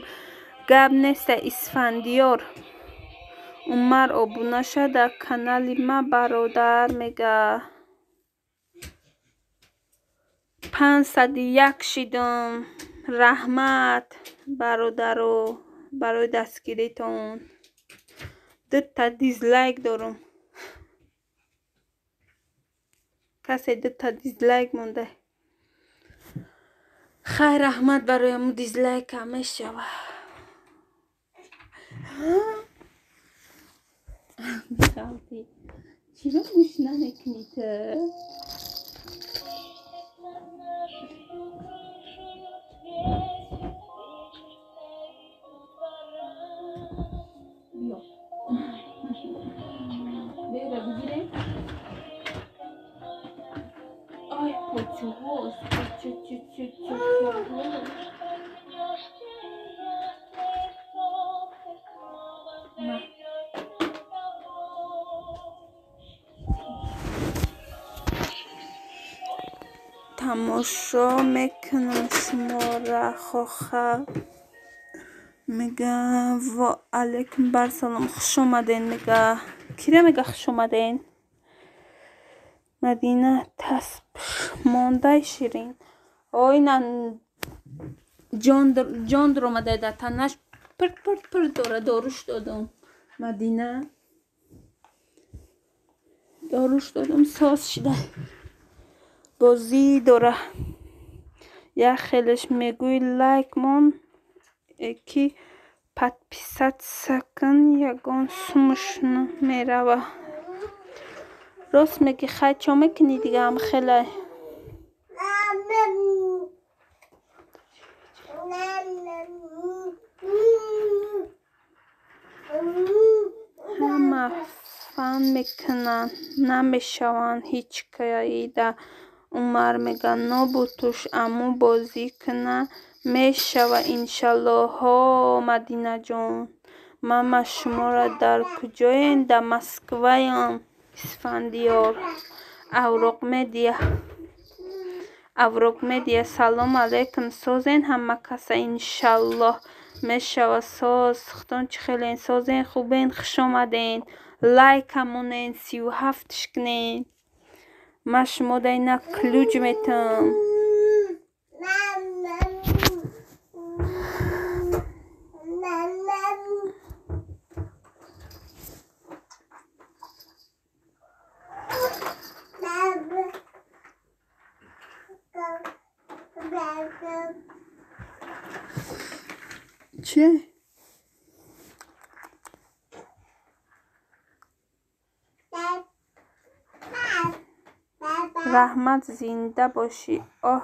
Гап неста, Исфандиёр. Умар, обуна ша дар канали ма, бародар, мега. 501 шидум. Раҳмат, бародаро, барои дастгиритон. Дута дизлайк дорум. Касе дута дизлайк монда. Хайр, раҳмат барои ҳамун дизлайка, мешава. Бихалти, чиро гӯш намекунӣ ту? Биё, бера бигирем. Ай, почуҳост, почучучучучуҳо. Ма, тамошо мекунам шумора, хоха, мега. Ва алайкум барсалом, хуш омаден, мега. Кира мега хуш омаден? Мадина таспш мондай, Ширин. Ой, на, ҷон дуромада дар танаш, пирт пирт пирт дора. Доруш додум, Мадина, доруш додум, соз шида. Бозӣ дора. Як хелеш мегӯй лайк мон, ки подписаться кун, ягон сумуш мерава. Рост мегӣ, хай, чо мекунӣ дига, ҳам хелай. Ҳама фан мекунанд, намешаванд ҳеҷ каида. Умар мега, нобутуш аму бозӣ куна, мешава, иншалло. Ҳо, Мадинаҷон, мама шуморо дар куҷоен? Дар Москваям, Исфандиёр. Авроқ медиа, Авроқ медиа, салом алайкум, созен ҳама каса? Иншаллоҳ, мешава, соз. Худтон чӣ хелен, созен, хубен? Хуш омаден, лайка монен, 37-ш кунен. Ман шумо да ина ключ метам. Че? Раҳмат, зинда бошӣ. Оҳ,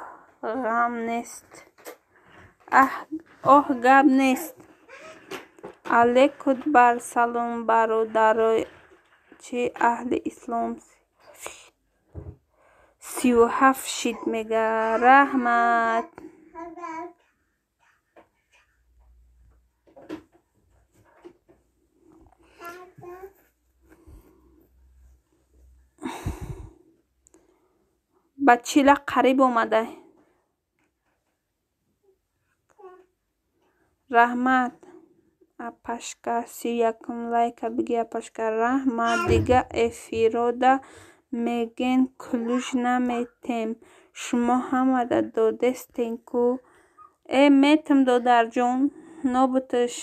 ғам нест. Оҳ, гап нест. Алейкум бар салом, бародарои чи аҳли ислом. 37 шид мега. Раҳмат. Ба чила қариб омада. Раҳмат. Апашка 31 лайка биги апашка. Раҳмат. Дига эфирода меген ключ наметем. Шумо ҳамада додестен ку? Э, метам додарҷон. Нобуташ.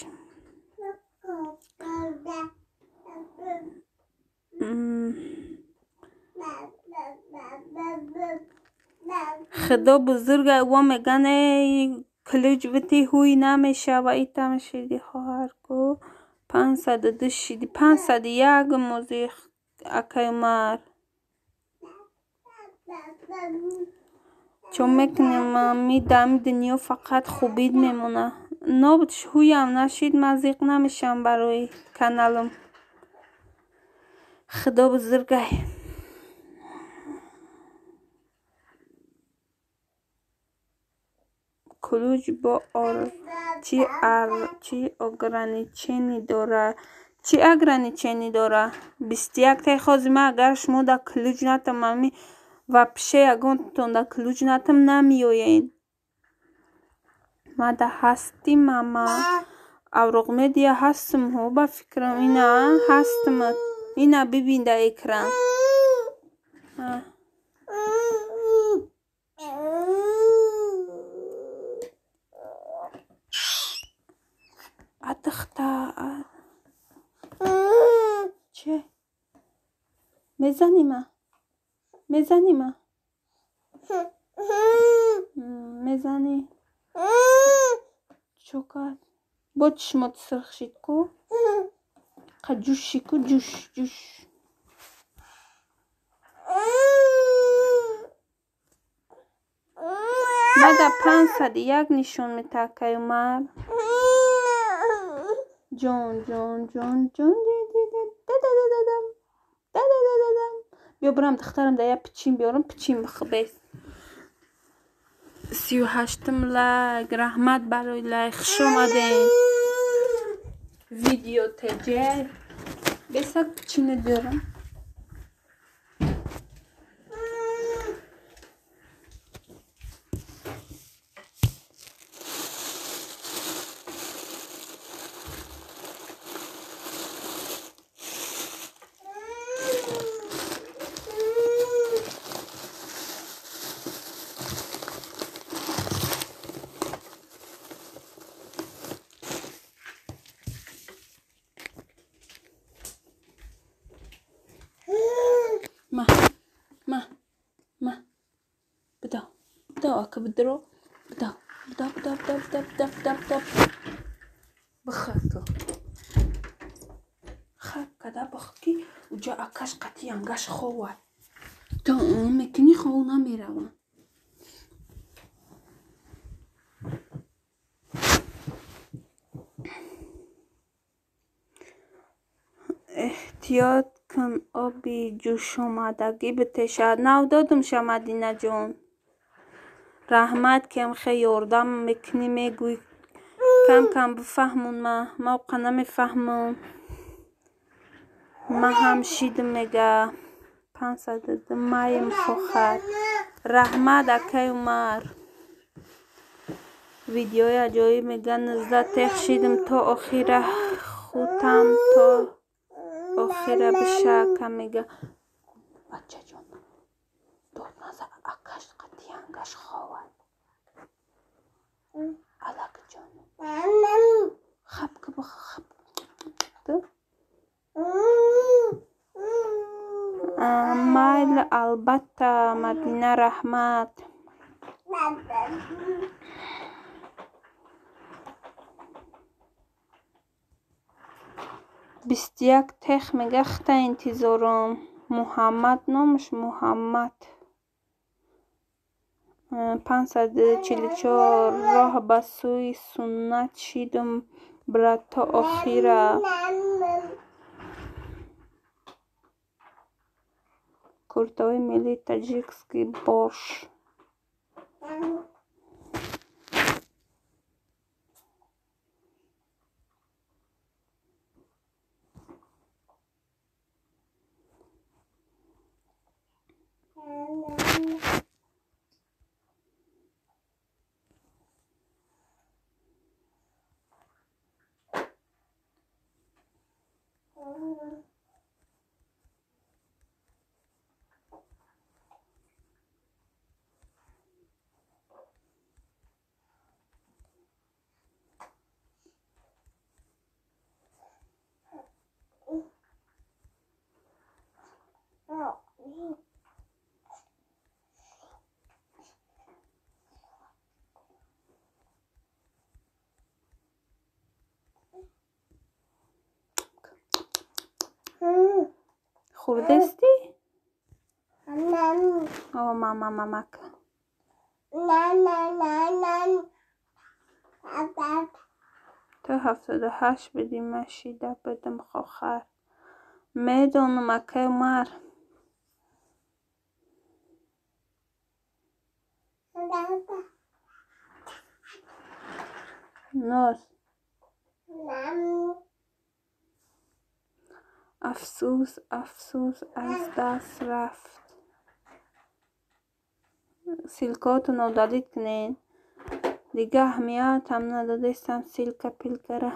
Худо бузурга во меган эй ключ бити ҳуй намешава. Итам шиди хоҳар ку 502 шиди 501 мози акай Умар. Чо мекунем ми дами дунё фақат хубид мемона. Нобутш ҳуям нашид, ман зиқ намешавам барои каналам. Худо бузургай. Ключ бо чи ограничение дора? Чи ограничение дора? 21 таи хози ман агар шумо да ключ натам, ами вообще ягонтон да ключ натам намеоен. Ма да ҳасти мама. Авроқ медиа ҳастам ҳо ба фикрам ина ҳастам. Ина бибин да экран. Адыхта. Че? Мезанима? Мезанима? Мезани? Чо кард? Бо чишмот сирх шид ку? Қа ҷӯши ку ҷӯш ҷӯш. Мада 501 нишон метаҳад акай Умар. Ҷон ҷон ҷон ҷон дададададам дададададам. Биё бирам духтарам да я пичин биёрам, пичин бихӯбес. 38 лайк. Раҳмат барои лайк. Хуш омадем. Видео ТЖ. Бесак пичина биёрам. Ма, ма, ма. Бидав, бидав, ака бидро. Бидав, бидав, бидав, бидав, бидав, бидав, бидав, бидав. Бихаку. Хаб када бих ки уҷа акаш қати янгаш ховад. То мекунӣ хов намеравам. Эҳтиёт кун оби ҷӯшомадагӣ битешад. Нав додумша Мадинаҷон. Раҳмат ки ҳамхе ёрдам мекунӣ мегӯй. Кам кам бифаҳмон ма. Ма оқа намефаҳмам. Ма ҳам шидм мега. 502 маем хохар. Раҳмат акай Умар. Видеои аҷоиб мега. 19 тех шидм то охира хутам то охира бишака мега. Бачаҷон, дод наза акаш қатиянгаш ховад. Алакҷон. Хаб ки бих хаб. Майли албатта Мадина раҳмат. 21 тех мега хта интизорум. Муҳаммад номаш Муҳаммад. 544 роҳ ба сӯи суннат шидум брат то охира. Куртаҳои миллии таджикский борщ. Хурдестӣ? О, мама, мамак. То 78 будӣ, ман шида будам, хохар. Медонам, акай Умар. Нос. Афсӯс, афсӯс, аз даст рафт. Ссылкаотонро удалить кунед. Дига аҳамиятам надодестам ссылка пилкара.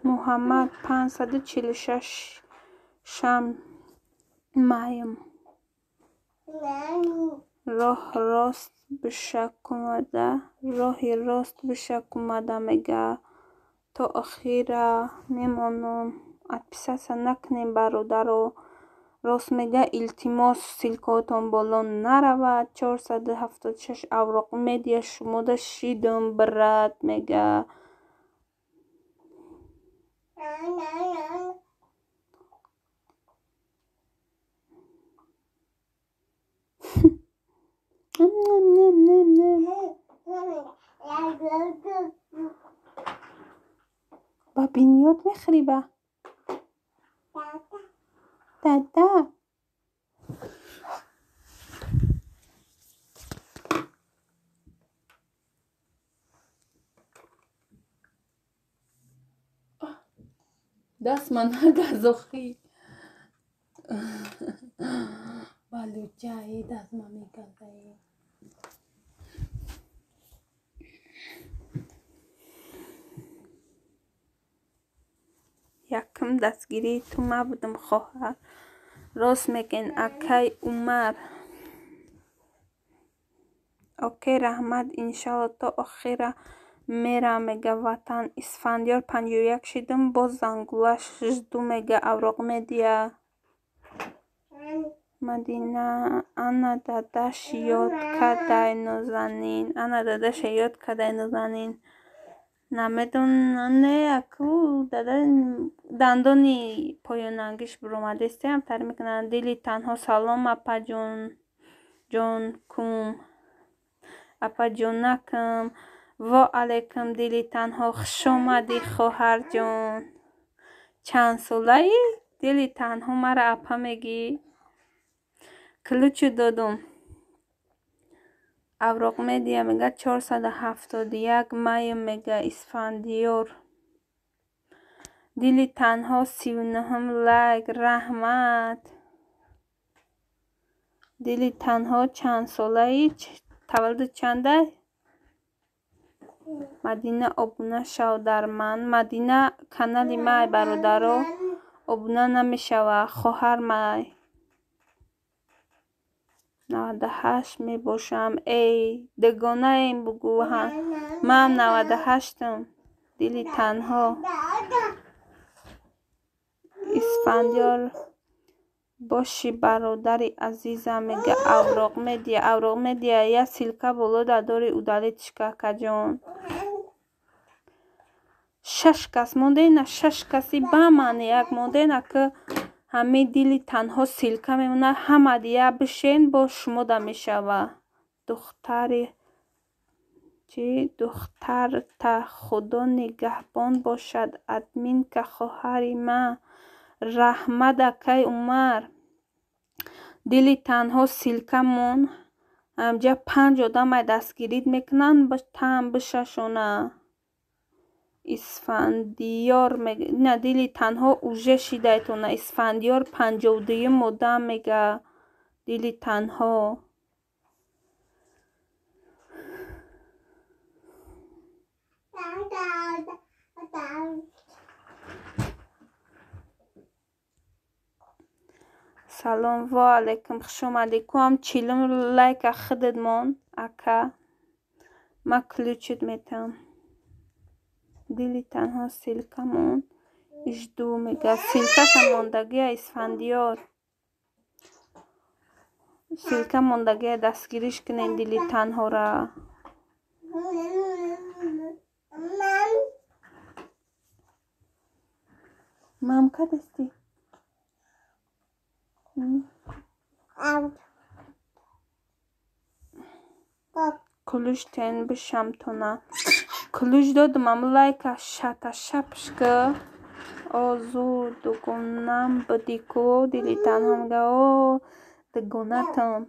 Муҳаммад 546 шам маем. Роҳ рост бишакумада, роҳи рост бишакумада мега. То охира мемонам. Отписаться накунем, бародаро. Рост мега, илтимос, ссылкаотон боло наравад. 476 авроқ медиа шумода шидум, брат мега. Ба биниёт мехӯрӣ ба? Дада. Даст ман нагаз охӣ. Балучаи даст ма мегазаи. Якум дастгирии ту ма будам, хоҳар. Рост мегӯен, акай Умар. Окей, раҳмат, иншалло то охира мерам мега ватан. Исфандиёр 51 шидум, боз зангулаш жду мега авроқ медиа. Мадина ана дадаш ёд кадай нозанин. Ана дадаша ёд кадай нозанин. Намедонам, не, аку дада дандони поёнангиш биромадестиам тари мекунанд. Дили танҳо салом, апаҷон ҷонкум. Апаҷонакам. Во алайкум, дили танҳо, хушомадӣ, хоҳарҷон. Чанд солаӣ? Дили танҳо мара апа мегӣ? Ключу додум. Авроқ медиа мега 471 майм мега Исфандиёр. Дили танҳо 39 лайк, раҳмат. Дили танҳо чанд солаӣ? Таваллуд чанда? Мадина обуна шав дар ман. Мадина канали май, бародаро, обуна намешава, хоҳар май. 98 мебошам. Эй, дугонаем бугӯ. Ман 98-м. Дили танҳо. Исфандиёр Боши бародари азизам мега Авроқ Медиа, Авроқ Медиа я ссылка боло да дори удалить ш ка акаҷон. Шаш кас мондена, шаш каси ба маъни як мондена, ки ҳамин дили танҳо ссылка мемонад, ҳама дия бишен бо шумо да мешава. Духтари чӣ? Духтарта Худо нигаҳбон бошад, админка хоҳари ман. Раҳмат, акай Умар. Дили танҳо ссылка мон. Ҳамҷа панҷ одамай дастгирит мекунанд, таам бишашона. Исфандиёр на дили танҳо уже шидайтона. Исфандиёр 52-юм одам мега. Дили танҳо. Салом ва алайкум, хуш омадӣ. Куам чилум лайка худат мон, ака. Ма ключ ит метам. Дили танҳо ссылка мон. Жду мега. Ссылка ша мондагия Исфандиёр. Ссылка мондагия дастгириш кунен дили танҳора. Мам кадасти? Ключ тен бишамтона. Ключ додум ам лайка шата шапшка. Озу дугонам будӣ ку дили танҳо мега. О дугонатам.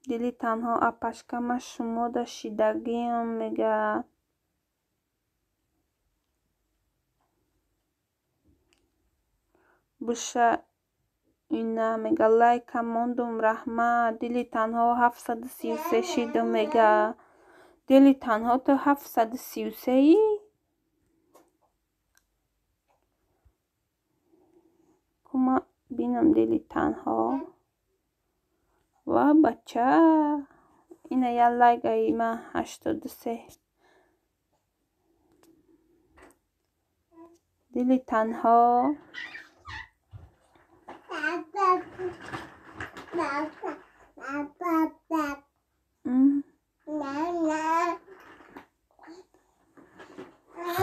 Дили танҳо апашка ма шумо да шидагиам мега. Буша ина мега лайка мондум раҳмат. Дили танҳо 733 шидум мега. Дили танҳо ту 733-ӣ? Кума бинам дили танҳо. Ва бача. Ина я лайкаи ма 83. Дили танҳо.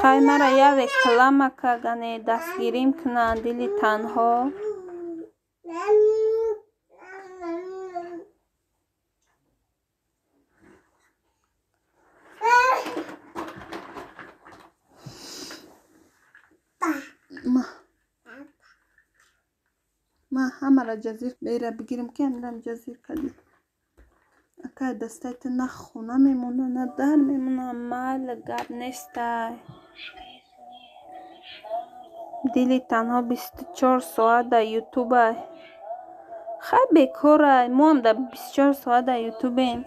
Хай мара я реклама кардане дастгирим кунанд дили танҳо. Ма ҳамаро ҷазир бера бигирам ки ҳаминам ҷазир кардӣ. Акай дастаи ту на хона мемона, на дар мемона, майли гап нестай. Дили танҳо 24 соат дар ютубай. Хай бекорай, моам дар 24 соат дар ютубем.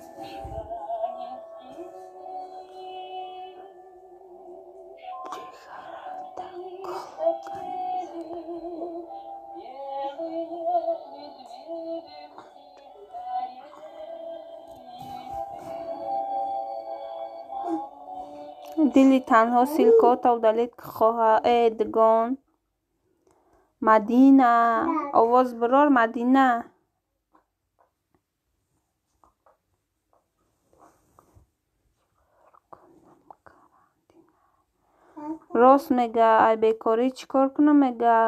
Дили танҳо ссылка ота удалить хоҳа. Э дугон. Мадина. Овоз бирор Мадина. Рост мега, ай бекорӣ чӣ кор кунам мега.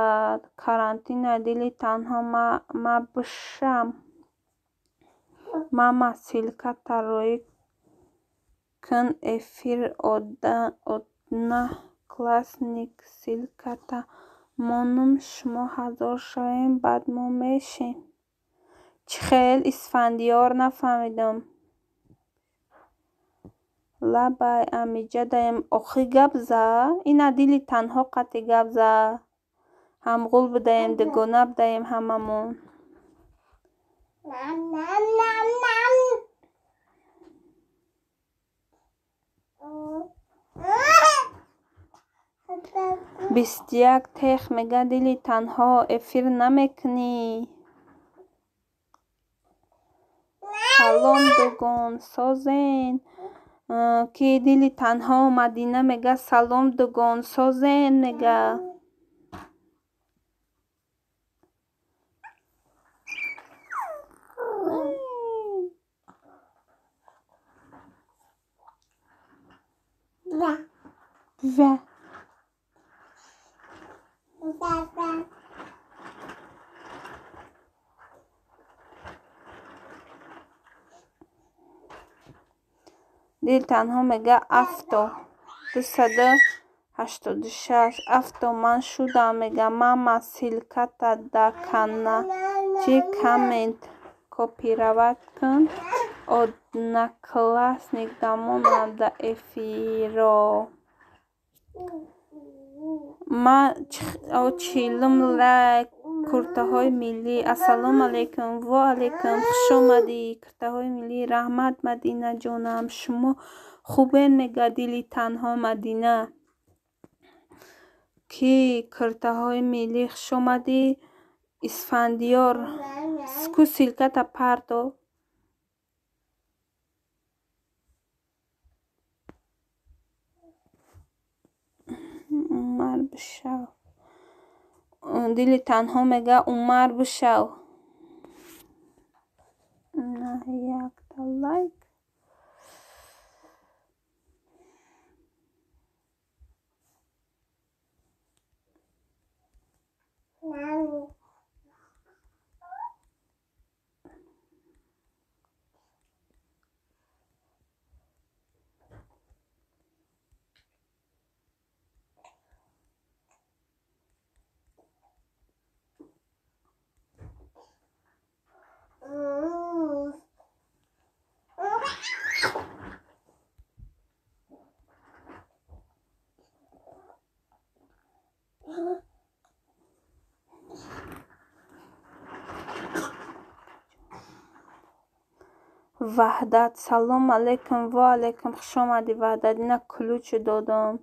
Карантина дили танҳо ма бишам. Мама ссылка тароӣ кун эфир одноклассник ссылка та монум шумо ҳазор шавем баъд мо мешем. Чӣ хел Исфандиёр нафаҳмидам. Лабай амиҷа даем охи гап за. Ина дили танҳо қати гап за. Ҳамғул будаем, дугона будаем ҳамамон. 21 тех мега дили танҳо эфир намекунӣ. Салом дугон созен. Ки дили танҳо Мадина мега салом дугон созен мега. Ва Дил танҳо мега авто 286 авто ман шудам мега мама ссылката да кана чи коммент копировать кун одноклассник дамонам да эфиро ма чилум лайк куртаҳои миллӣ. Ассалому алайкум. Ва алайкум. Хуш омадӣ. Куртаҳои миллӣ. Раҳмат, Мадина ҷонам. Шумо хубен мега дили танҳо Мадина. Ки куртаҳои миллӣ хуш омадӣ. Исфандиёр. Ку ссылката парто. Умар бишав. Дили танҳо мега Умар бишав. На якта лайк. Ваҳдат. Салом алайкум. Ва алайкум. Хуш омадӣ, Ваҳдат. Ина ключ додам.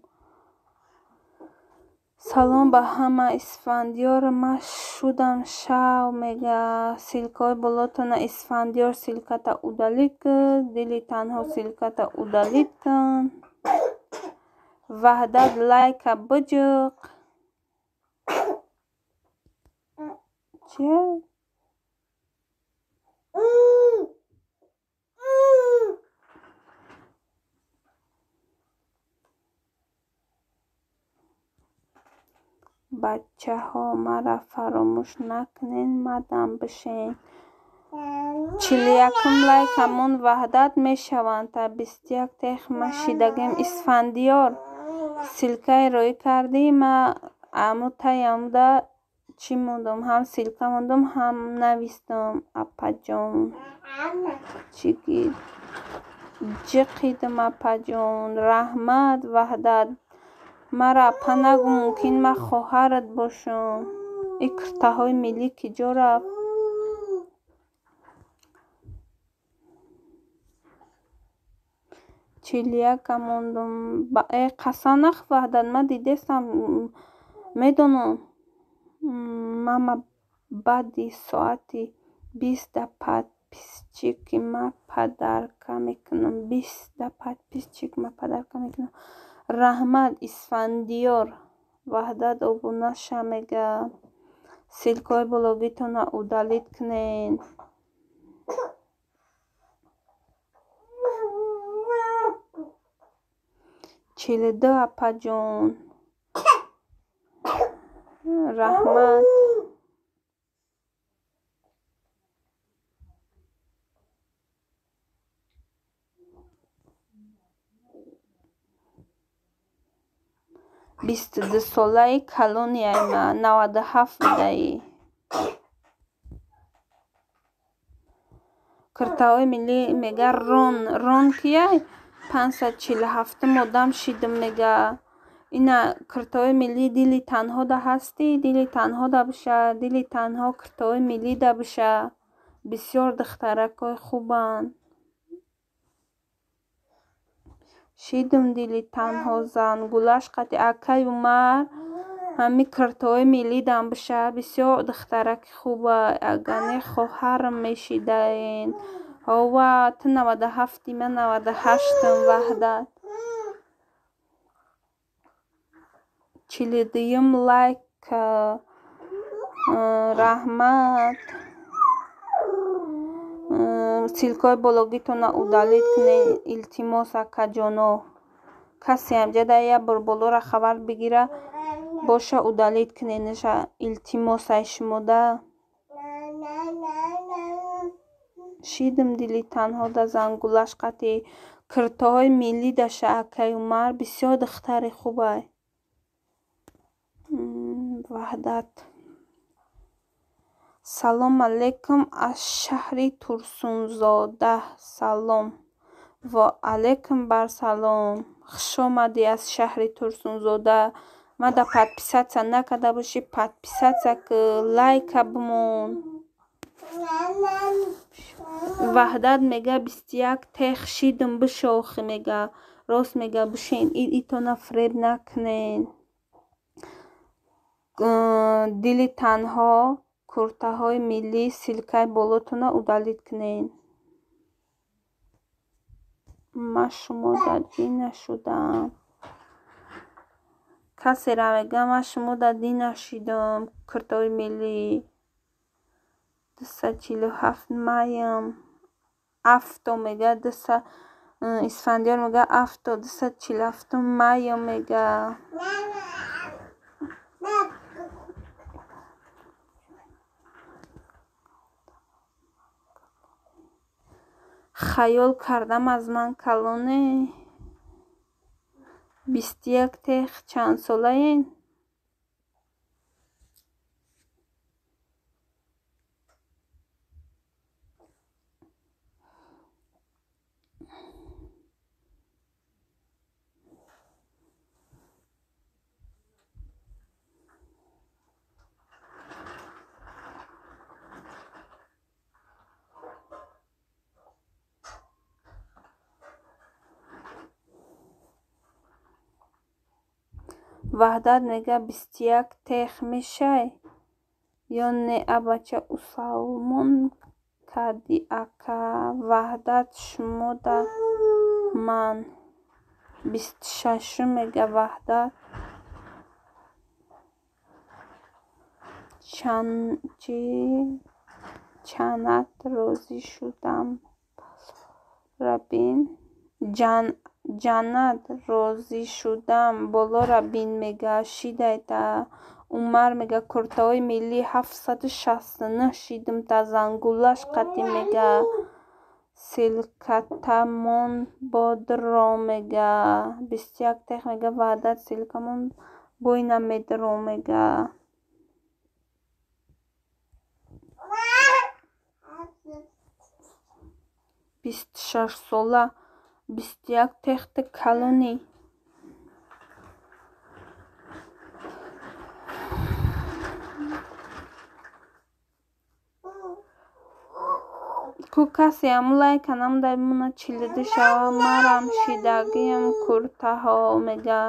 Салом ба ҳама. Исфандиёр ма шудам шав мега. Ссылкаҳои болотона Исфандиёр ссылката удалить кун. Дили танҳо ссылката удалить кун. Ваҳдат лайка биҷиқ. Че? Бачаҳо мара фаромӯш накунен, мадам бишен. 41 лайкамон Ваҳдат мешаванд. Та 21 тех ма шидагем. Исфандиёр ссылкаи роӣ кардӣ, ма аму таямуда чӣ мондум? Ҳам ссылка мондум, ҳам навистум. Апаҷон. Чӣ ҷиқидум апаҷон. Раҳмат, Ваҳдат. Мара апа нагу, мумкин ма хоҳарат бошам. И куртаҳои миллӣ киҷо рафт? 41 мондум. Қасам нах Ваҳдат, ма дидестам, медонам. Мама баъди соати 20 да подписчики ма подарка мекунам. 20 да подписчик ма подарка мекунам. Раҳмат, Исфандиёр. Ваҳдат обуна ша мега. Ссылкаҳои блогитона удалить кунен. 42 апаҷон. Раҳмат. 22 солаи калонияи ма, 97 будаи. Куртаҳои миллӣ мега рон. Рон кияй? 547 одам шидум мега. Ина куртаҳои миллӣ дили танҳо да ҳастӣ, дили танҳо да биша, дили танҳо куртаҳои миллӣ да биша. Бисёр духтаракҳои хубанд. Шидум дили танҳо зан гулаш қати акай Умар ҳами куртаҳои миллӣ дам биша. Бисёр духтараки хуба. Агар не хоҳарам мешидаен. Ҳова ту 97-и, ман 98-ам. Ваҳдат. 42 лайк. Раҳмат. Ссылкаҳои блогитона удалить кунед, илтимос, акаҷоно. Касе ҳамҷада як бор болора хабар бигира боша, удалить куненаша, илтимос ай шумода. Шидим дили танҳо да зангулаш қати киртоҳои миллӣ даша акай Умар бисёр духтари хубай. Ваҳдат. Салом алейкум аз шаҳри Турсунзода. Салом. Ва алейкум бар салом. Хуш омадӣ аз шаҳри Турсунзода. Мада подписаться накарда бошӣ, подписаться ки, лайка бимон. Ваҳдат мега 21 тех шидим бишохи мега. Рост мега, бишен, итона фиреб накунен. Дили танҳо, куртаҳои миллӣ, ссылкаи болотона удалить кунен. Ман шумода дин нашудам. Касера мега ман шумода дин нашидам. Куртаҳои миллӣ. 247 маям. Авто мега Исфандиёр мега авто 247 маям мега. Хаёл кардам аз ман калоне. 21 тех чанд солаен? Ваҳдат мега 21 тех мешай ё не абача усалмон кардӣ ака. Ваҳдат шумода ман 26 мега Ваҳдат. Чанат розӣ шудам рабин. Ҷаннат розӣ шудам болора бин мега. Шидайта. Умар мега куртаҳои миллӣ 769 шидим та зангулаш қатӣ мега. Ссылкатамон бодро мега. 21 тех мега Ваҳдат ссылкамон бой намедро мега. 26 сола 21 техти калонӣ. Ку касе ҳамун лайка намуда бимона 42 шава. Марам шидагиам куртаҳо мега.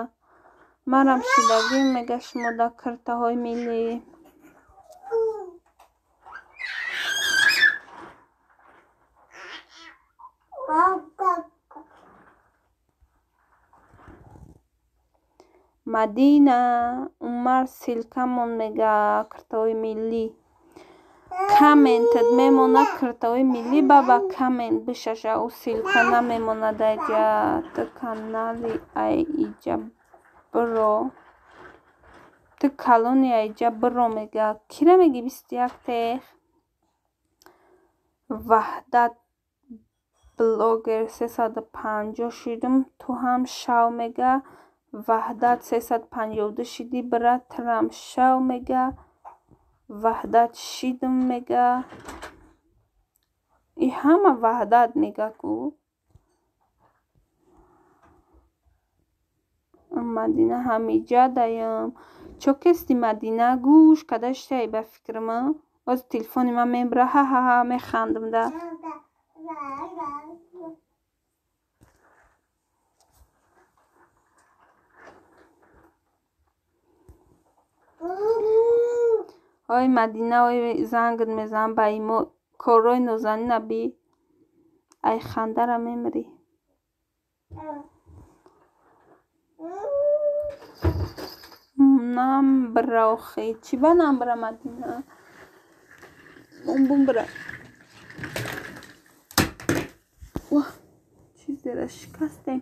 Марам шидагиам мега шумода куртаҳои миллӣ. Мадина Умар ссылкамон мега куртаҳои миллӣ. Комментат мемона куртаҳои миллӣ баба коммент бишаша ӯ ссылка намемонад айҷа. Ту канали ай иҷа биро. Ту калони айҷа биро мега. Кира меги 21 тех? Ваҳдат блогер 350 шидим ту ҳам шав мега. Ваҳдат 352 шиди бира трам шав мега. Ваҳдат шидим мега. И ҳама Ваҳдат мега ку. Мадина ҳамиҷа даям. Чо кести Мадина гӯш када шитай ба фикрама. Оз телефони ман мебра ҳа-ҳа-ҳа механдам да. Ой Мадина, ой зангат мезанам ба имо. Корҳои нозанина би. Ай хандара мемирӣ. Намбра охи. Чӣ ба намбра Мадина? Бумбра. Чизера шикастем.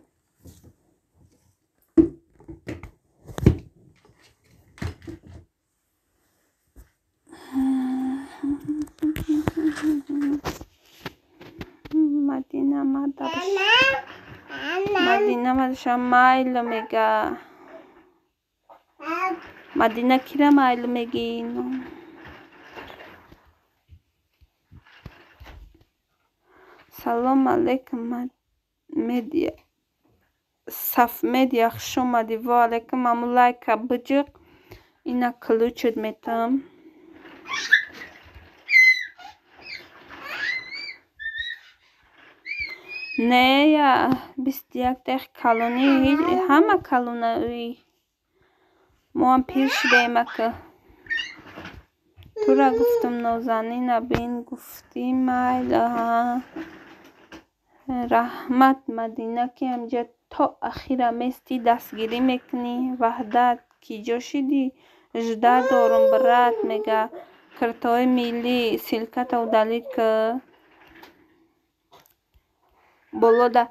Мадина Мадина мадаша майл мега. Мадина кира майл меги? Салом алейкум, Медиа. Саф Медиа, хуш омадӣ. Ва алейкум. Аму лайка биҷиқ. Ина ключит метам. Не, я 21 тех калони, ҳама калонаи. Моам пир шидаем ака. Тура гуфтум нозанина бин, гуфтӣ майла. Раҳмат, Мадина, ки ҳамҷа то ахира местӣ, дастгирӣ мекунӣ. Ваҳдат, ки ҷо шидӣ? Жда дорум, брат, мега. Киртои миллӣ, ссылката удалить ки. Боло да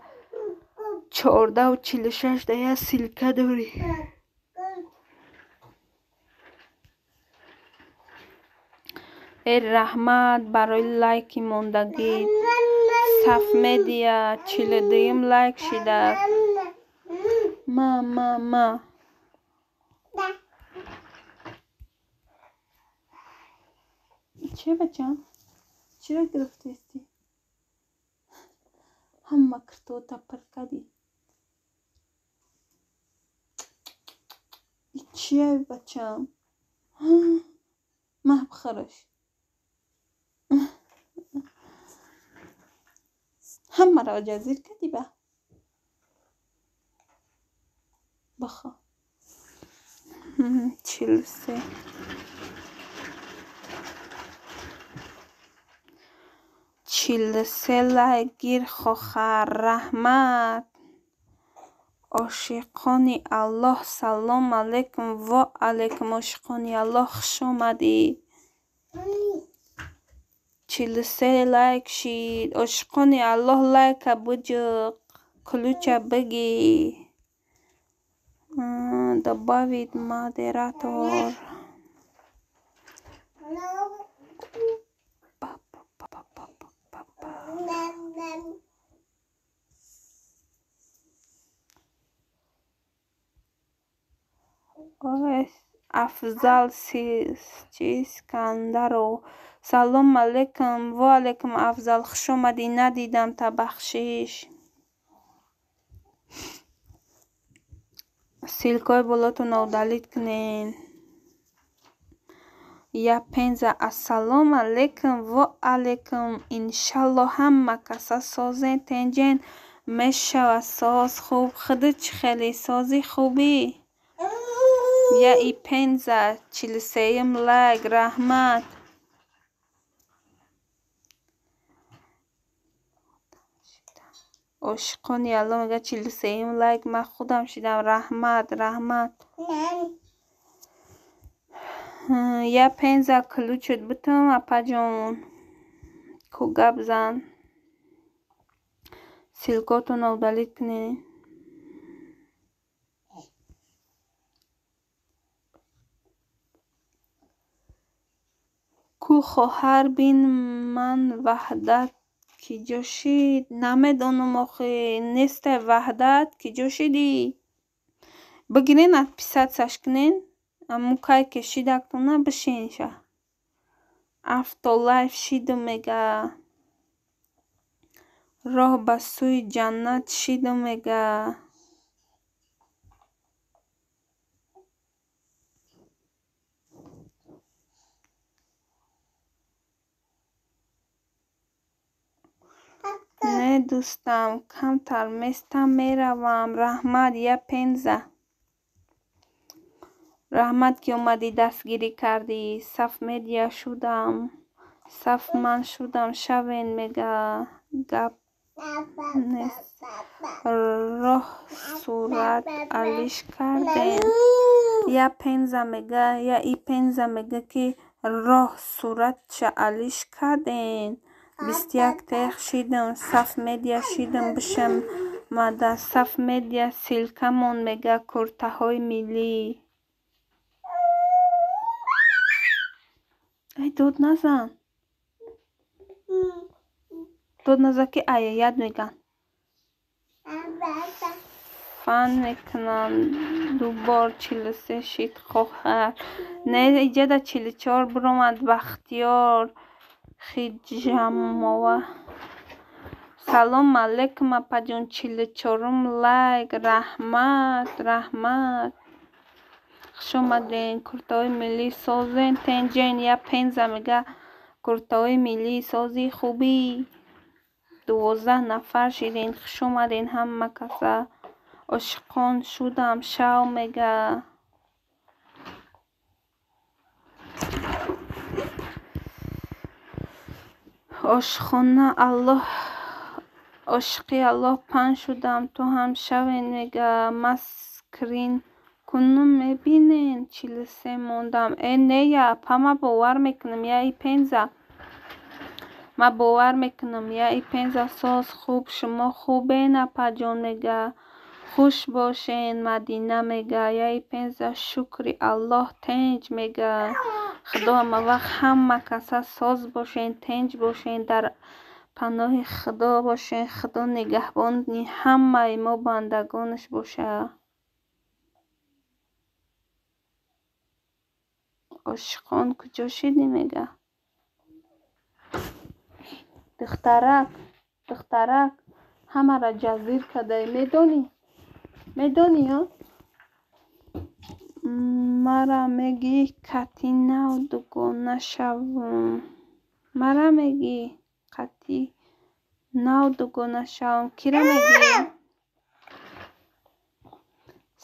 14:46 да як ссылка дорӣ. Э, раҳмат барои лайки мондагӣ. Саф Медиа, 42-юм лайк шида. Ма, ма, ма. Че, бачам? Чиро гирифтаисти? Ҳама киртота пир кардӣ. Чия, бачам? Маҳ, бихӯраш. Ҳамаро ҷазир кардӣ ба? Бихӯр. 43. 43 лайк гир, хохар. Раҳмат. Ошиқони Аллоҳ, салом алейкум. Во алейкум, ошиқони Аллоҳ, хуш омадӣ. 43 лайк шид. Ошиқони Аллоҳ, лайка биҷиқ. Ключа бигӣ. Добавить модератор. Афзал Искандаров. Салом алейкум. Во алейкум, Афзал, хуш омадӣ. Надидам, та бахшиш. Ссылкаҳои болотонро удалить кунед. Я Пенза. Ассалому алейкум. Во алейкум. Иншалло, ҳама каса созен, тенҷен мешава соз хуб. Худат чӣ хеле сози хубӣ? Я и Пенза, 43-юм лайк. Раҳмат. Ошиқони Аллоҳ мега 43-юм лайк ман худам шидам. Раҳмат, раҳмат. Я Пенза, ключит бутум, апаҷон. Ку гап зан. Ссылкотонро удалить кунед. Ку хоҳар бин ман Ваҳдат ки ҷо шид? Намедонам охи. Нестай Ваҳдат, ки ҷо шидӣ? Бигирен, отписатьсяш кунен. Аму кай ки шидактона бишинша. Автолайф шидум мега. Роҳ ба сӯи ҷаннат шидум мега. Не, дӯстам, камтар местам, меравам. Раҳмат, я Пенза. Раҳмат, ки омадӣ, дастгирӣ кардӣ. Саф Медиа шудам. Саф ман шудам, шавен мега. Гап нест. Роҳ сурат алиш кардем. Я Пенза мега, я и Пенза мега, ки роҳ суратша алиш кардем. 21 тех шидам. Саф Медиа шидам, бишам мада. Саф Медиа, ссылкамон мега, куртаҳои миллӣ. Ай, дод назан. Дод наза ки айяят меган. Фан мекунам дубор 43 шид хоҳар. Не, иҷада 44 биромад Бахтиёр Хиҷамова. Салом алейкум апаҷон, 44-ум лайк. Раҳмат, раҳмат. Хуш омаден. Куртаҳои миллӣ созен тенҷен я Пенза мега. Куртаҳои миллӣ сози хубӣ. 12 нафар шиден. Хуш омаден ҳама каса. Ошиқон шудам шав мега. Ошхона Аллоҳ, ошиқи Аллоҳ пан шудам, ту ҳам шавен мега. Ма скрин кунум мебинен. 43 мондам. Э не я апа, ма бовар мекунам я и Пенза. Ма бовар мекунам я и Пенза соз хуб, шумо хубен апаҷон мега. Хуш бошен Мадина мега. Я и Пенза шукри Аллоҳ тенҷ мега. Худо ҳама вақт ҳама каса соз бошен, тенҷ бошен, дар паноҳи Худо бошен. Худо нигаҳбони ҳамаи мо бандагонаш боша. Ошиқон куҷо шидӣ мега. Духтарак, духтарак, ҳамаро ҷазир кардаӣ, медонӣ? Медонӣ ё? Мара мегӣ кати нав дугона шавам. Мара мегӣ кати нав дугона шавам. Кира мегӣ?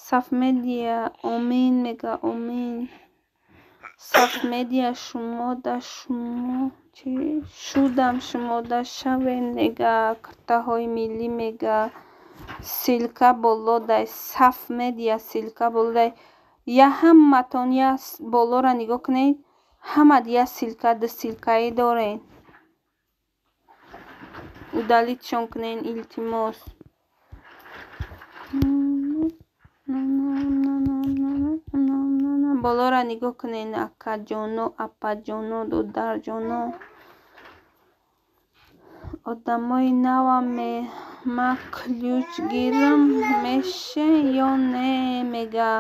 Сафмедия омин мега, омин. Сафмедия шумо да шумо чӣ шудам шумо да шавем мега. Куртаҳои миллӣ мега. Ссылка боло дай. Сафмедия ссылка боло дай. Я ҳаматон я болоро нигоҳ кунед. Ҳамат я ссылка ду ссылкаӣ дорен. Удалитшон кунен илтимос. Болоро нигоҳ кунен акаҷоно, апаҷоно, додарҷоно. Одамои навам ма ключ гирам меше ё не мега.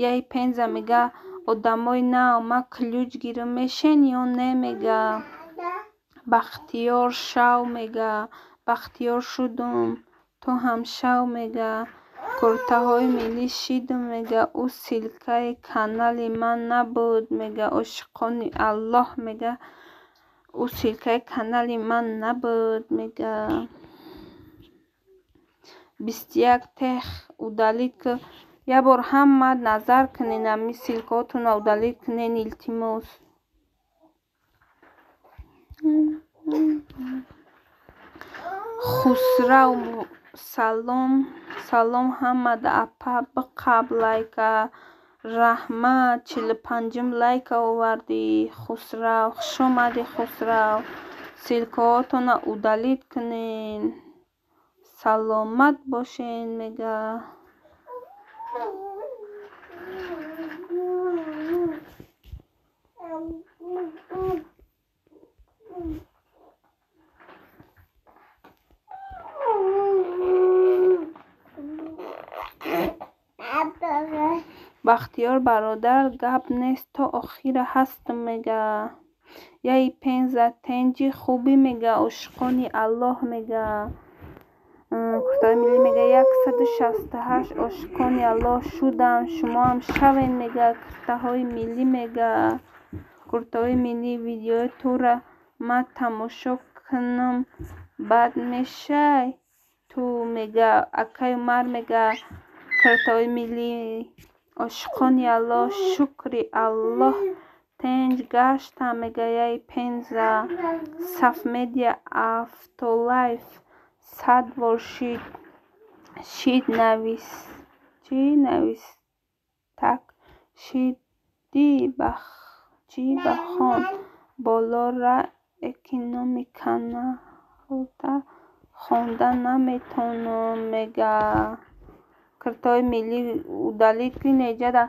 Я и Пенза мега. Одамои нав ма ключ гирам мешен ё не мега. Бахтиёр шав мега. Бахтиёр шудум, ту ҳам шав мега. Куртаҳои миллӣ шидум мега. Ӯ ссылкаи канали ман набуд мега. Ошиқони Аллоҳ мега. Ӯ ссылкаи канали ман набуд мега. 21 тех удалит ки. Як бор ҳама назар кунен, ами ссылкаотонро удалит кунен илтимос. Хусрав салом, салом ҳамада апа биқаб лайка. Раҳмат, 45-ум лайка овардӣ Хусрав. Хуш омадӣ Хусрав. Ссылкаотонро удалит кунен. Саломат бошен мега. Бахтиёр бародар гап нест то охира ҳастам мега. Я и Пенза тенҷи хубӣ мега. Ошиқони Аллоҳ мега. Куртаҳои миллӣ мега. 168 ошиқони Аллоҳ шудам, шумоам шавен мега. Куртаҳои миллӣ мега. Куртаҳои миллӣ видеои тура ма тамошо кунам бад мешай ту мега. Акай Умар мега. Куртаҳои миллӣ. Ошиқони Аллоҳ шукри Аллоҳ тенҷ гаштам мега. Я и Пенза. Сафмедия автолайф 100 бор шид. Шид навис. Чӣ навис? Так шиди бах чӣ бахон болора эки номи каналта хонда наметонам мега. Куртаҳои миллӣ удалит кунед иҷада.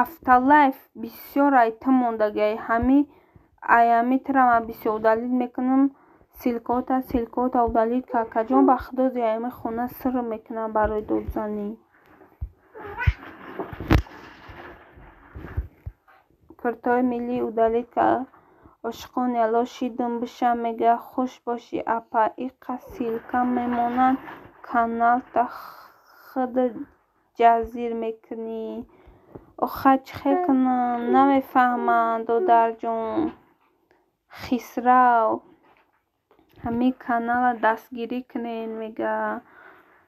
Автолайф бисёр ай ту мондагиай. Ҳами ай ҳами тура ман бисёр удалит мекунам. Ссылкота, ссылкота удалить ка, акаҷон, ба худо зиами хона сир мекунам барои додзанӣ. Куртаҳои миллӣ удалить ка. Ошиқони Алло шидум биша мега, хуш бошӣ апа, иқа ссылка мемонанд, каналта худ ҷазир мекунӣ. Охай чӣ хел кунам, намефаҳмам, додарҷон. Хисрав, ҳамин канала дастгирӣ кунед, мега.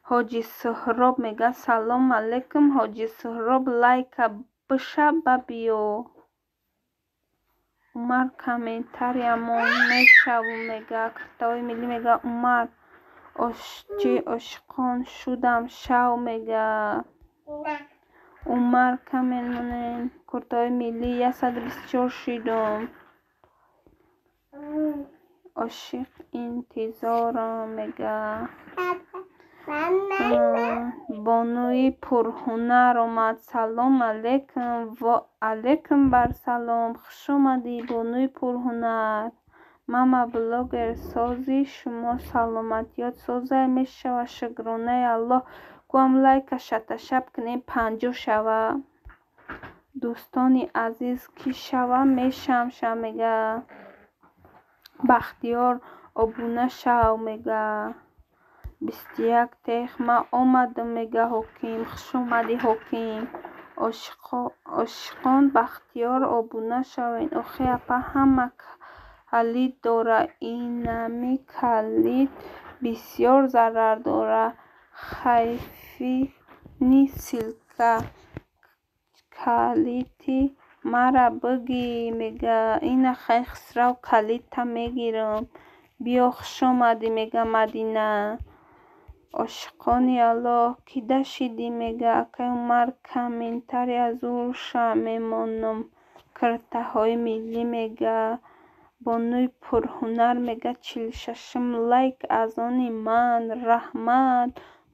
Ҳоҷи Суҳроб мега, салом алейкум, Ҳоҷи Суҳроб, лайка биша ба биё. Умар комментариямон мешаву мега. Куртаҳои миллӣ мега, Умар чи ошиқон шудам шав мега. Умар коммент монен. Куртаҳои миллӣ 124 шидум. Ошиқ интизорам мега. Бонуи пурҳунар омад. Салом алейкум. Ва алейкум бар салом. Хуш омадӣ, бонуи пурҳунар. Мама блогер сози шумо саломатиёт созай мешава, шукронаи Аллоҳ. Куам лайка шаташаб кунем 50 шава. Дӯстони азиз, кӣ шава мешамша мега. Бахтиёр обуна шав мега. 21 тех ма омадам мега ҳоким. Хуш омадӣ, ҳоким. Ошиқон Бахтиёр обуна шавед. Охи апа, ҳама калид дора, инами калид бисёр зарар дора. Хайфини ссылка калити мара бигӣ мега. Ина хай Хисрав калидта мегирам. Биё, хуш омадӣ мега Мадина. Ошиқони Аллоҳ, кӣ дашидӣ мега. Акай Умар комментария зурша мемонам. Куртаҳои миллӣ мега. Бонуи пурҳунар мега, 46-ум лайк аз они ман. Раҳмат,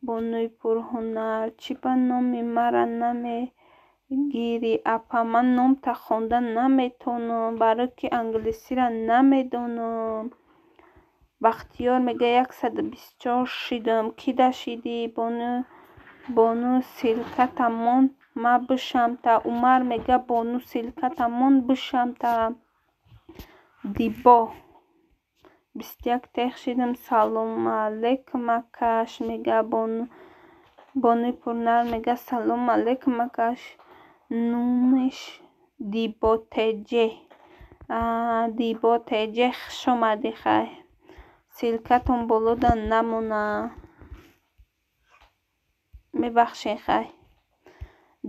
бонуи пурҳунар. Чӣ ба номи мара намегирӣ апа? Ман номта хонда наметавонам, барое ки англисиро намедонам. Бахтиёр мега 124 шидам. Кӣ дашидӣ? Бону ссылката мон ма бишамта. Умар мега бону ссылката мон бишамта. Дибо 21 тех шидам. Салом алейкум акаш мега. Бонуи пурнар мега салом алейкум акаш. Номиш Дибо теҷе. Дибо теҷе, хуш омадӣ хай. Ссылкатон болода намона. Мебахшед хай.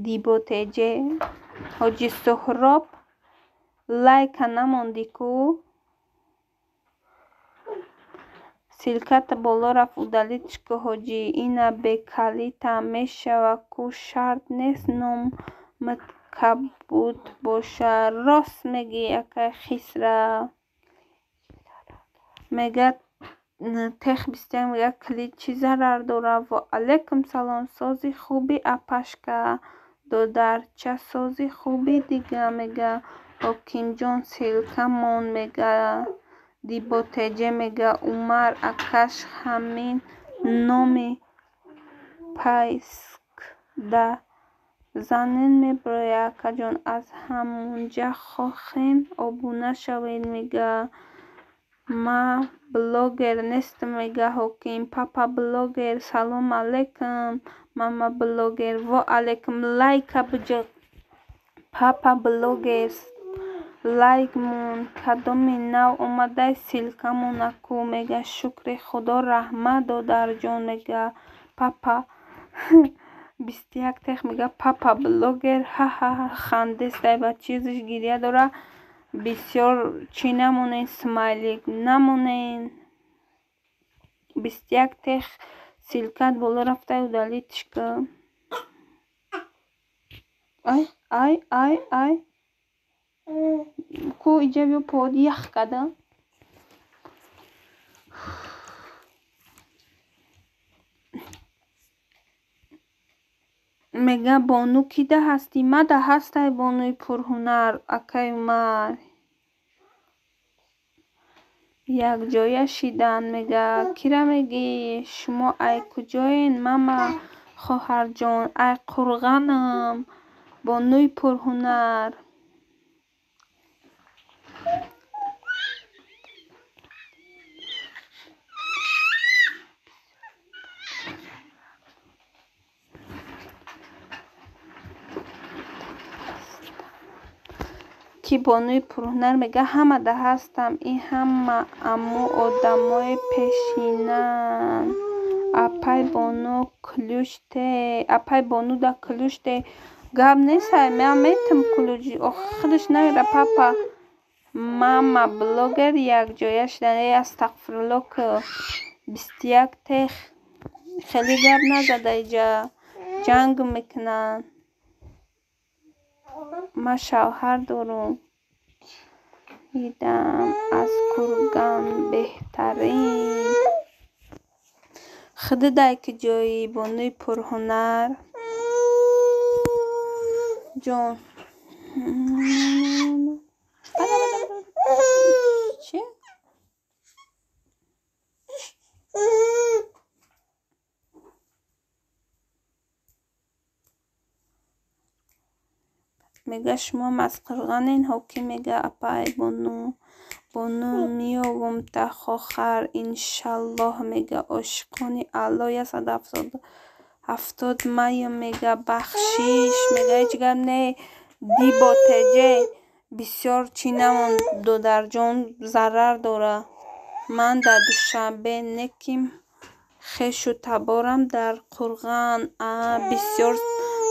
Дибо теҷе. Ҳоҷи Суҳроб лайка намондӣ ку? Ссылката боло рафт, удалить ку ҳоҷӣ. Ина бекалита мешава ку, шарт нест номат кабуд боша. Рост мегӣ акай Хисрав. Мега тех 21 мега калид чӣ зарар дора? Ва алейкум салом, сози хуби апашка. Додарча сози хуби дига мега. Ҳокимҷон ссылка мон мега. Диботеҷе мега Умар акаш ҳамин номи поиск да занен меброяд акаҷон, аз ҳамунҷа хохем обуна шавед мега. Ма блогер нестам мега ҳоким. Папа блогер салом алейкум. Мама блогер во алейкум, лайка биҷиқ. Папа блогер лайк мон. Кадоми нав омадай ссылка мона ку мега. Шукри худо, раҳмат додарҷон мега. Папа 21 тех мега папа блогер ҳа-ҳа хандестай ба чизиш гиря дора. Бисёр чӣ намонен, смайлик намонен. 21 тех ссылкат боло рафтай, удалить ку. Ай ай ай ай ку иҷа биё, под ях када. Мега бону кида ҳастӣ? Мада ҳастай бонуи пурҳунар, акай Умар. Якҷоя шидан мега. Кира мегӣ? Шумо ай куҷоен, мама? Хоҳарҷон, ай Қурғанам, бонуи пурҳунар. Ки бонуи пурҳунар мега, ҳамада ҳастам. Ин ҳама амму одамои пешинанд. Апай бону ключ те, апай бону да ключ те. Гап нестай, ман метам ключ. Охи худаш намера папа. Мама блогер якҷоя шидан. Э, астағфирулло, ки 21 тех. Хеле гап назада иҷа. Ҷанг мекунанд. Ман шавҳар дорум. Дидам аз Курган беҳтарин. Худудай куҷоӣ, бонуи пурҳунар? Ҷон. Чи? Мега, шумоам аз Қурғанен? Ҳоким мега, апай бону. Бону меёвумта, хохар, иншаллоҳ мега. Ошиқони Алло 170 маем мега. Бахшиш мега, ҳеҷ гап не. Дибо теҷе бисёр чӣ намонд, додарҷон, зарар дора. Ман дар Душанбе неким, хешу таборам дар Қурған. А бисёр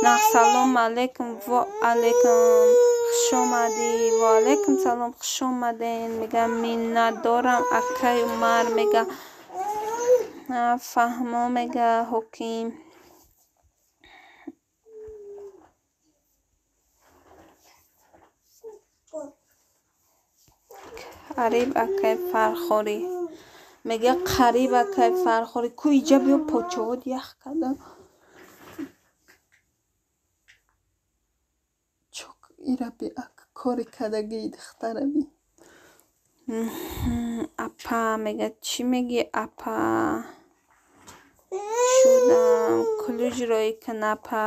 нағз. Салом алейкум. Во алейкум, хуш омадӣ. Во алейкум салом, хуш омаден мега. Миннатдорам, акай Умар мега. Фаҳмо мега ҳоким. Қариб акай Фархорӣ мега, қариб акай Фархорӣ. Ку иҷа биё, почаҳот ях карда. Чок ира би ак кори кардагии духтара би. Апа мега, чӣ мегӣ, апа? Шудам. Ключ рӯй кун, апа.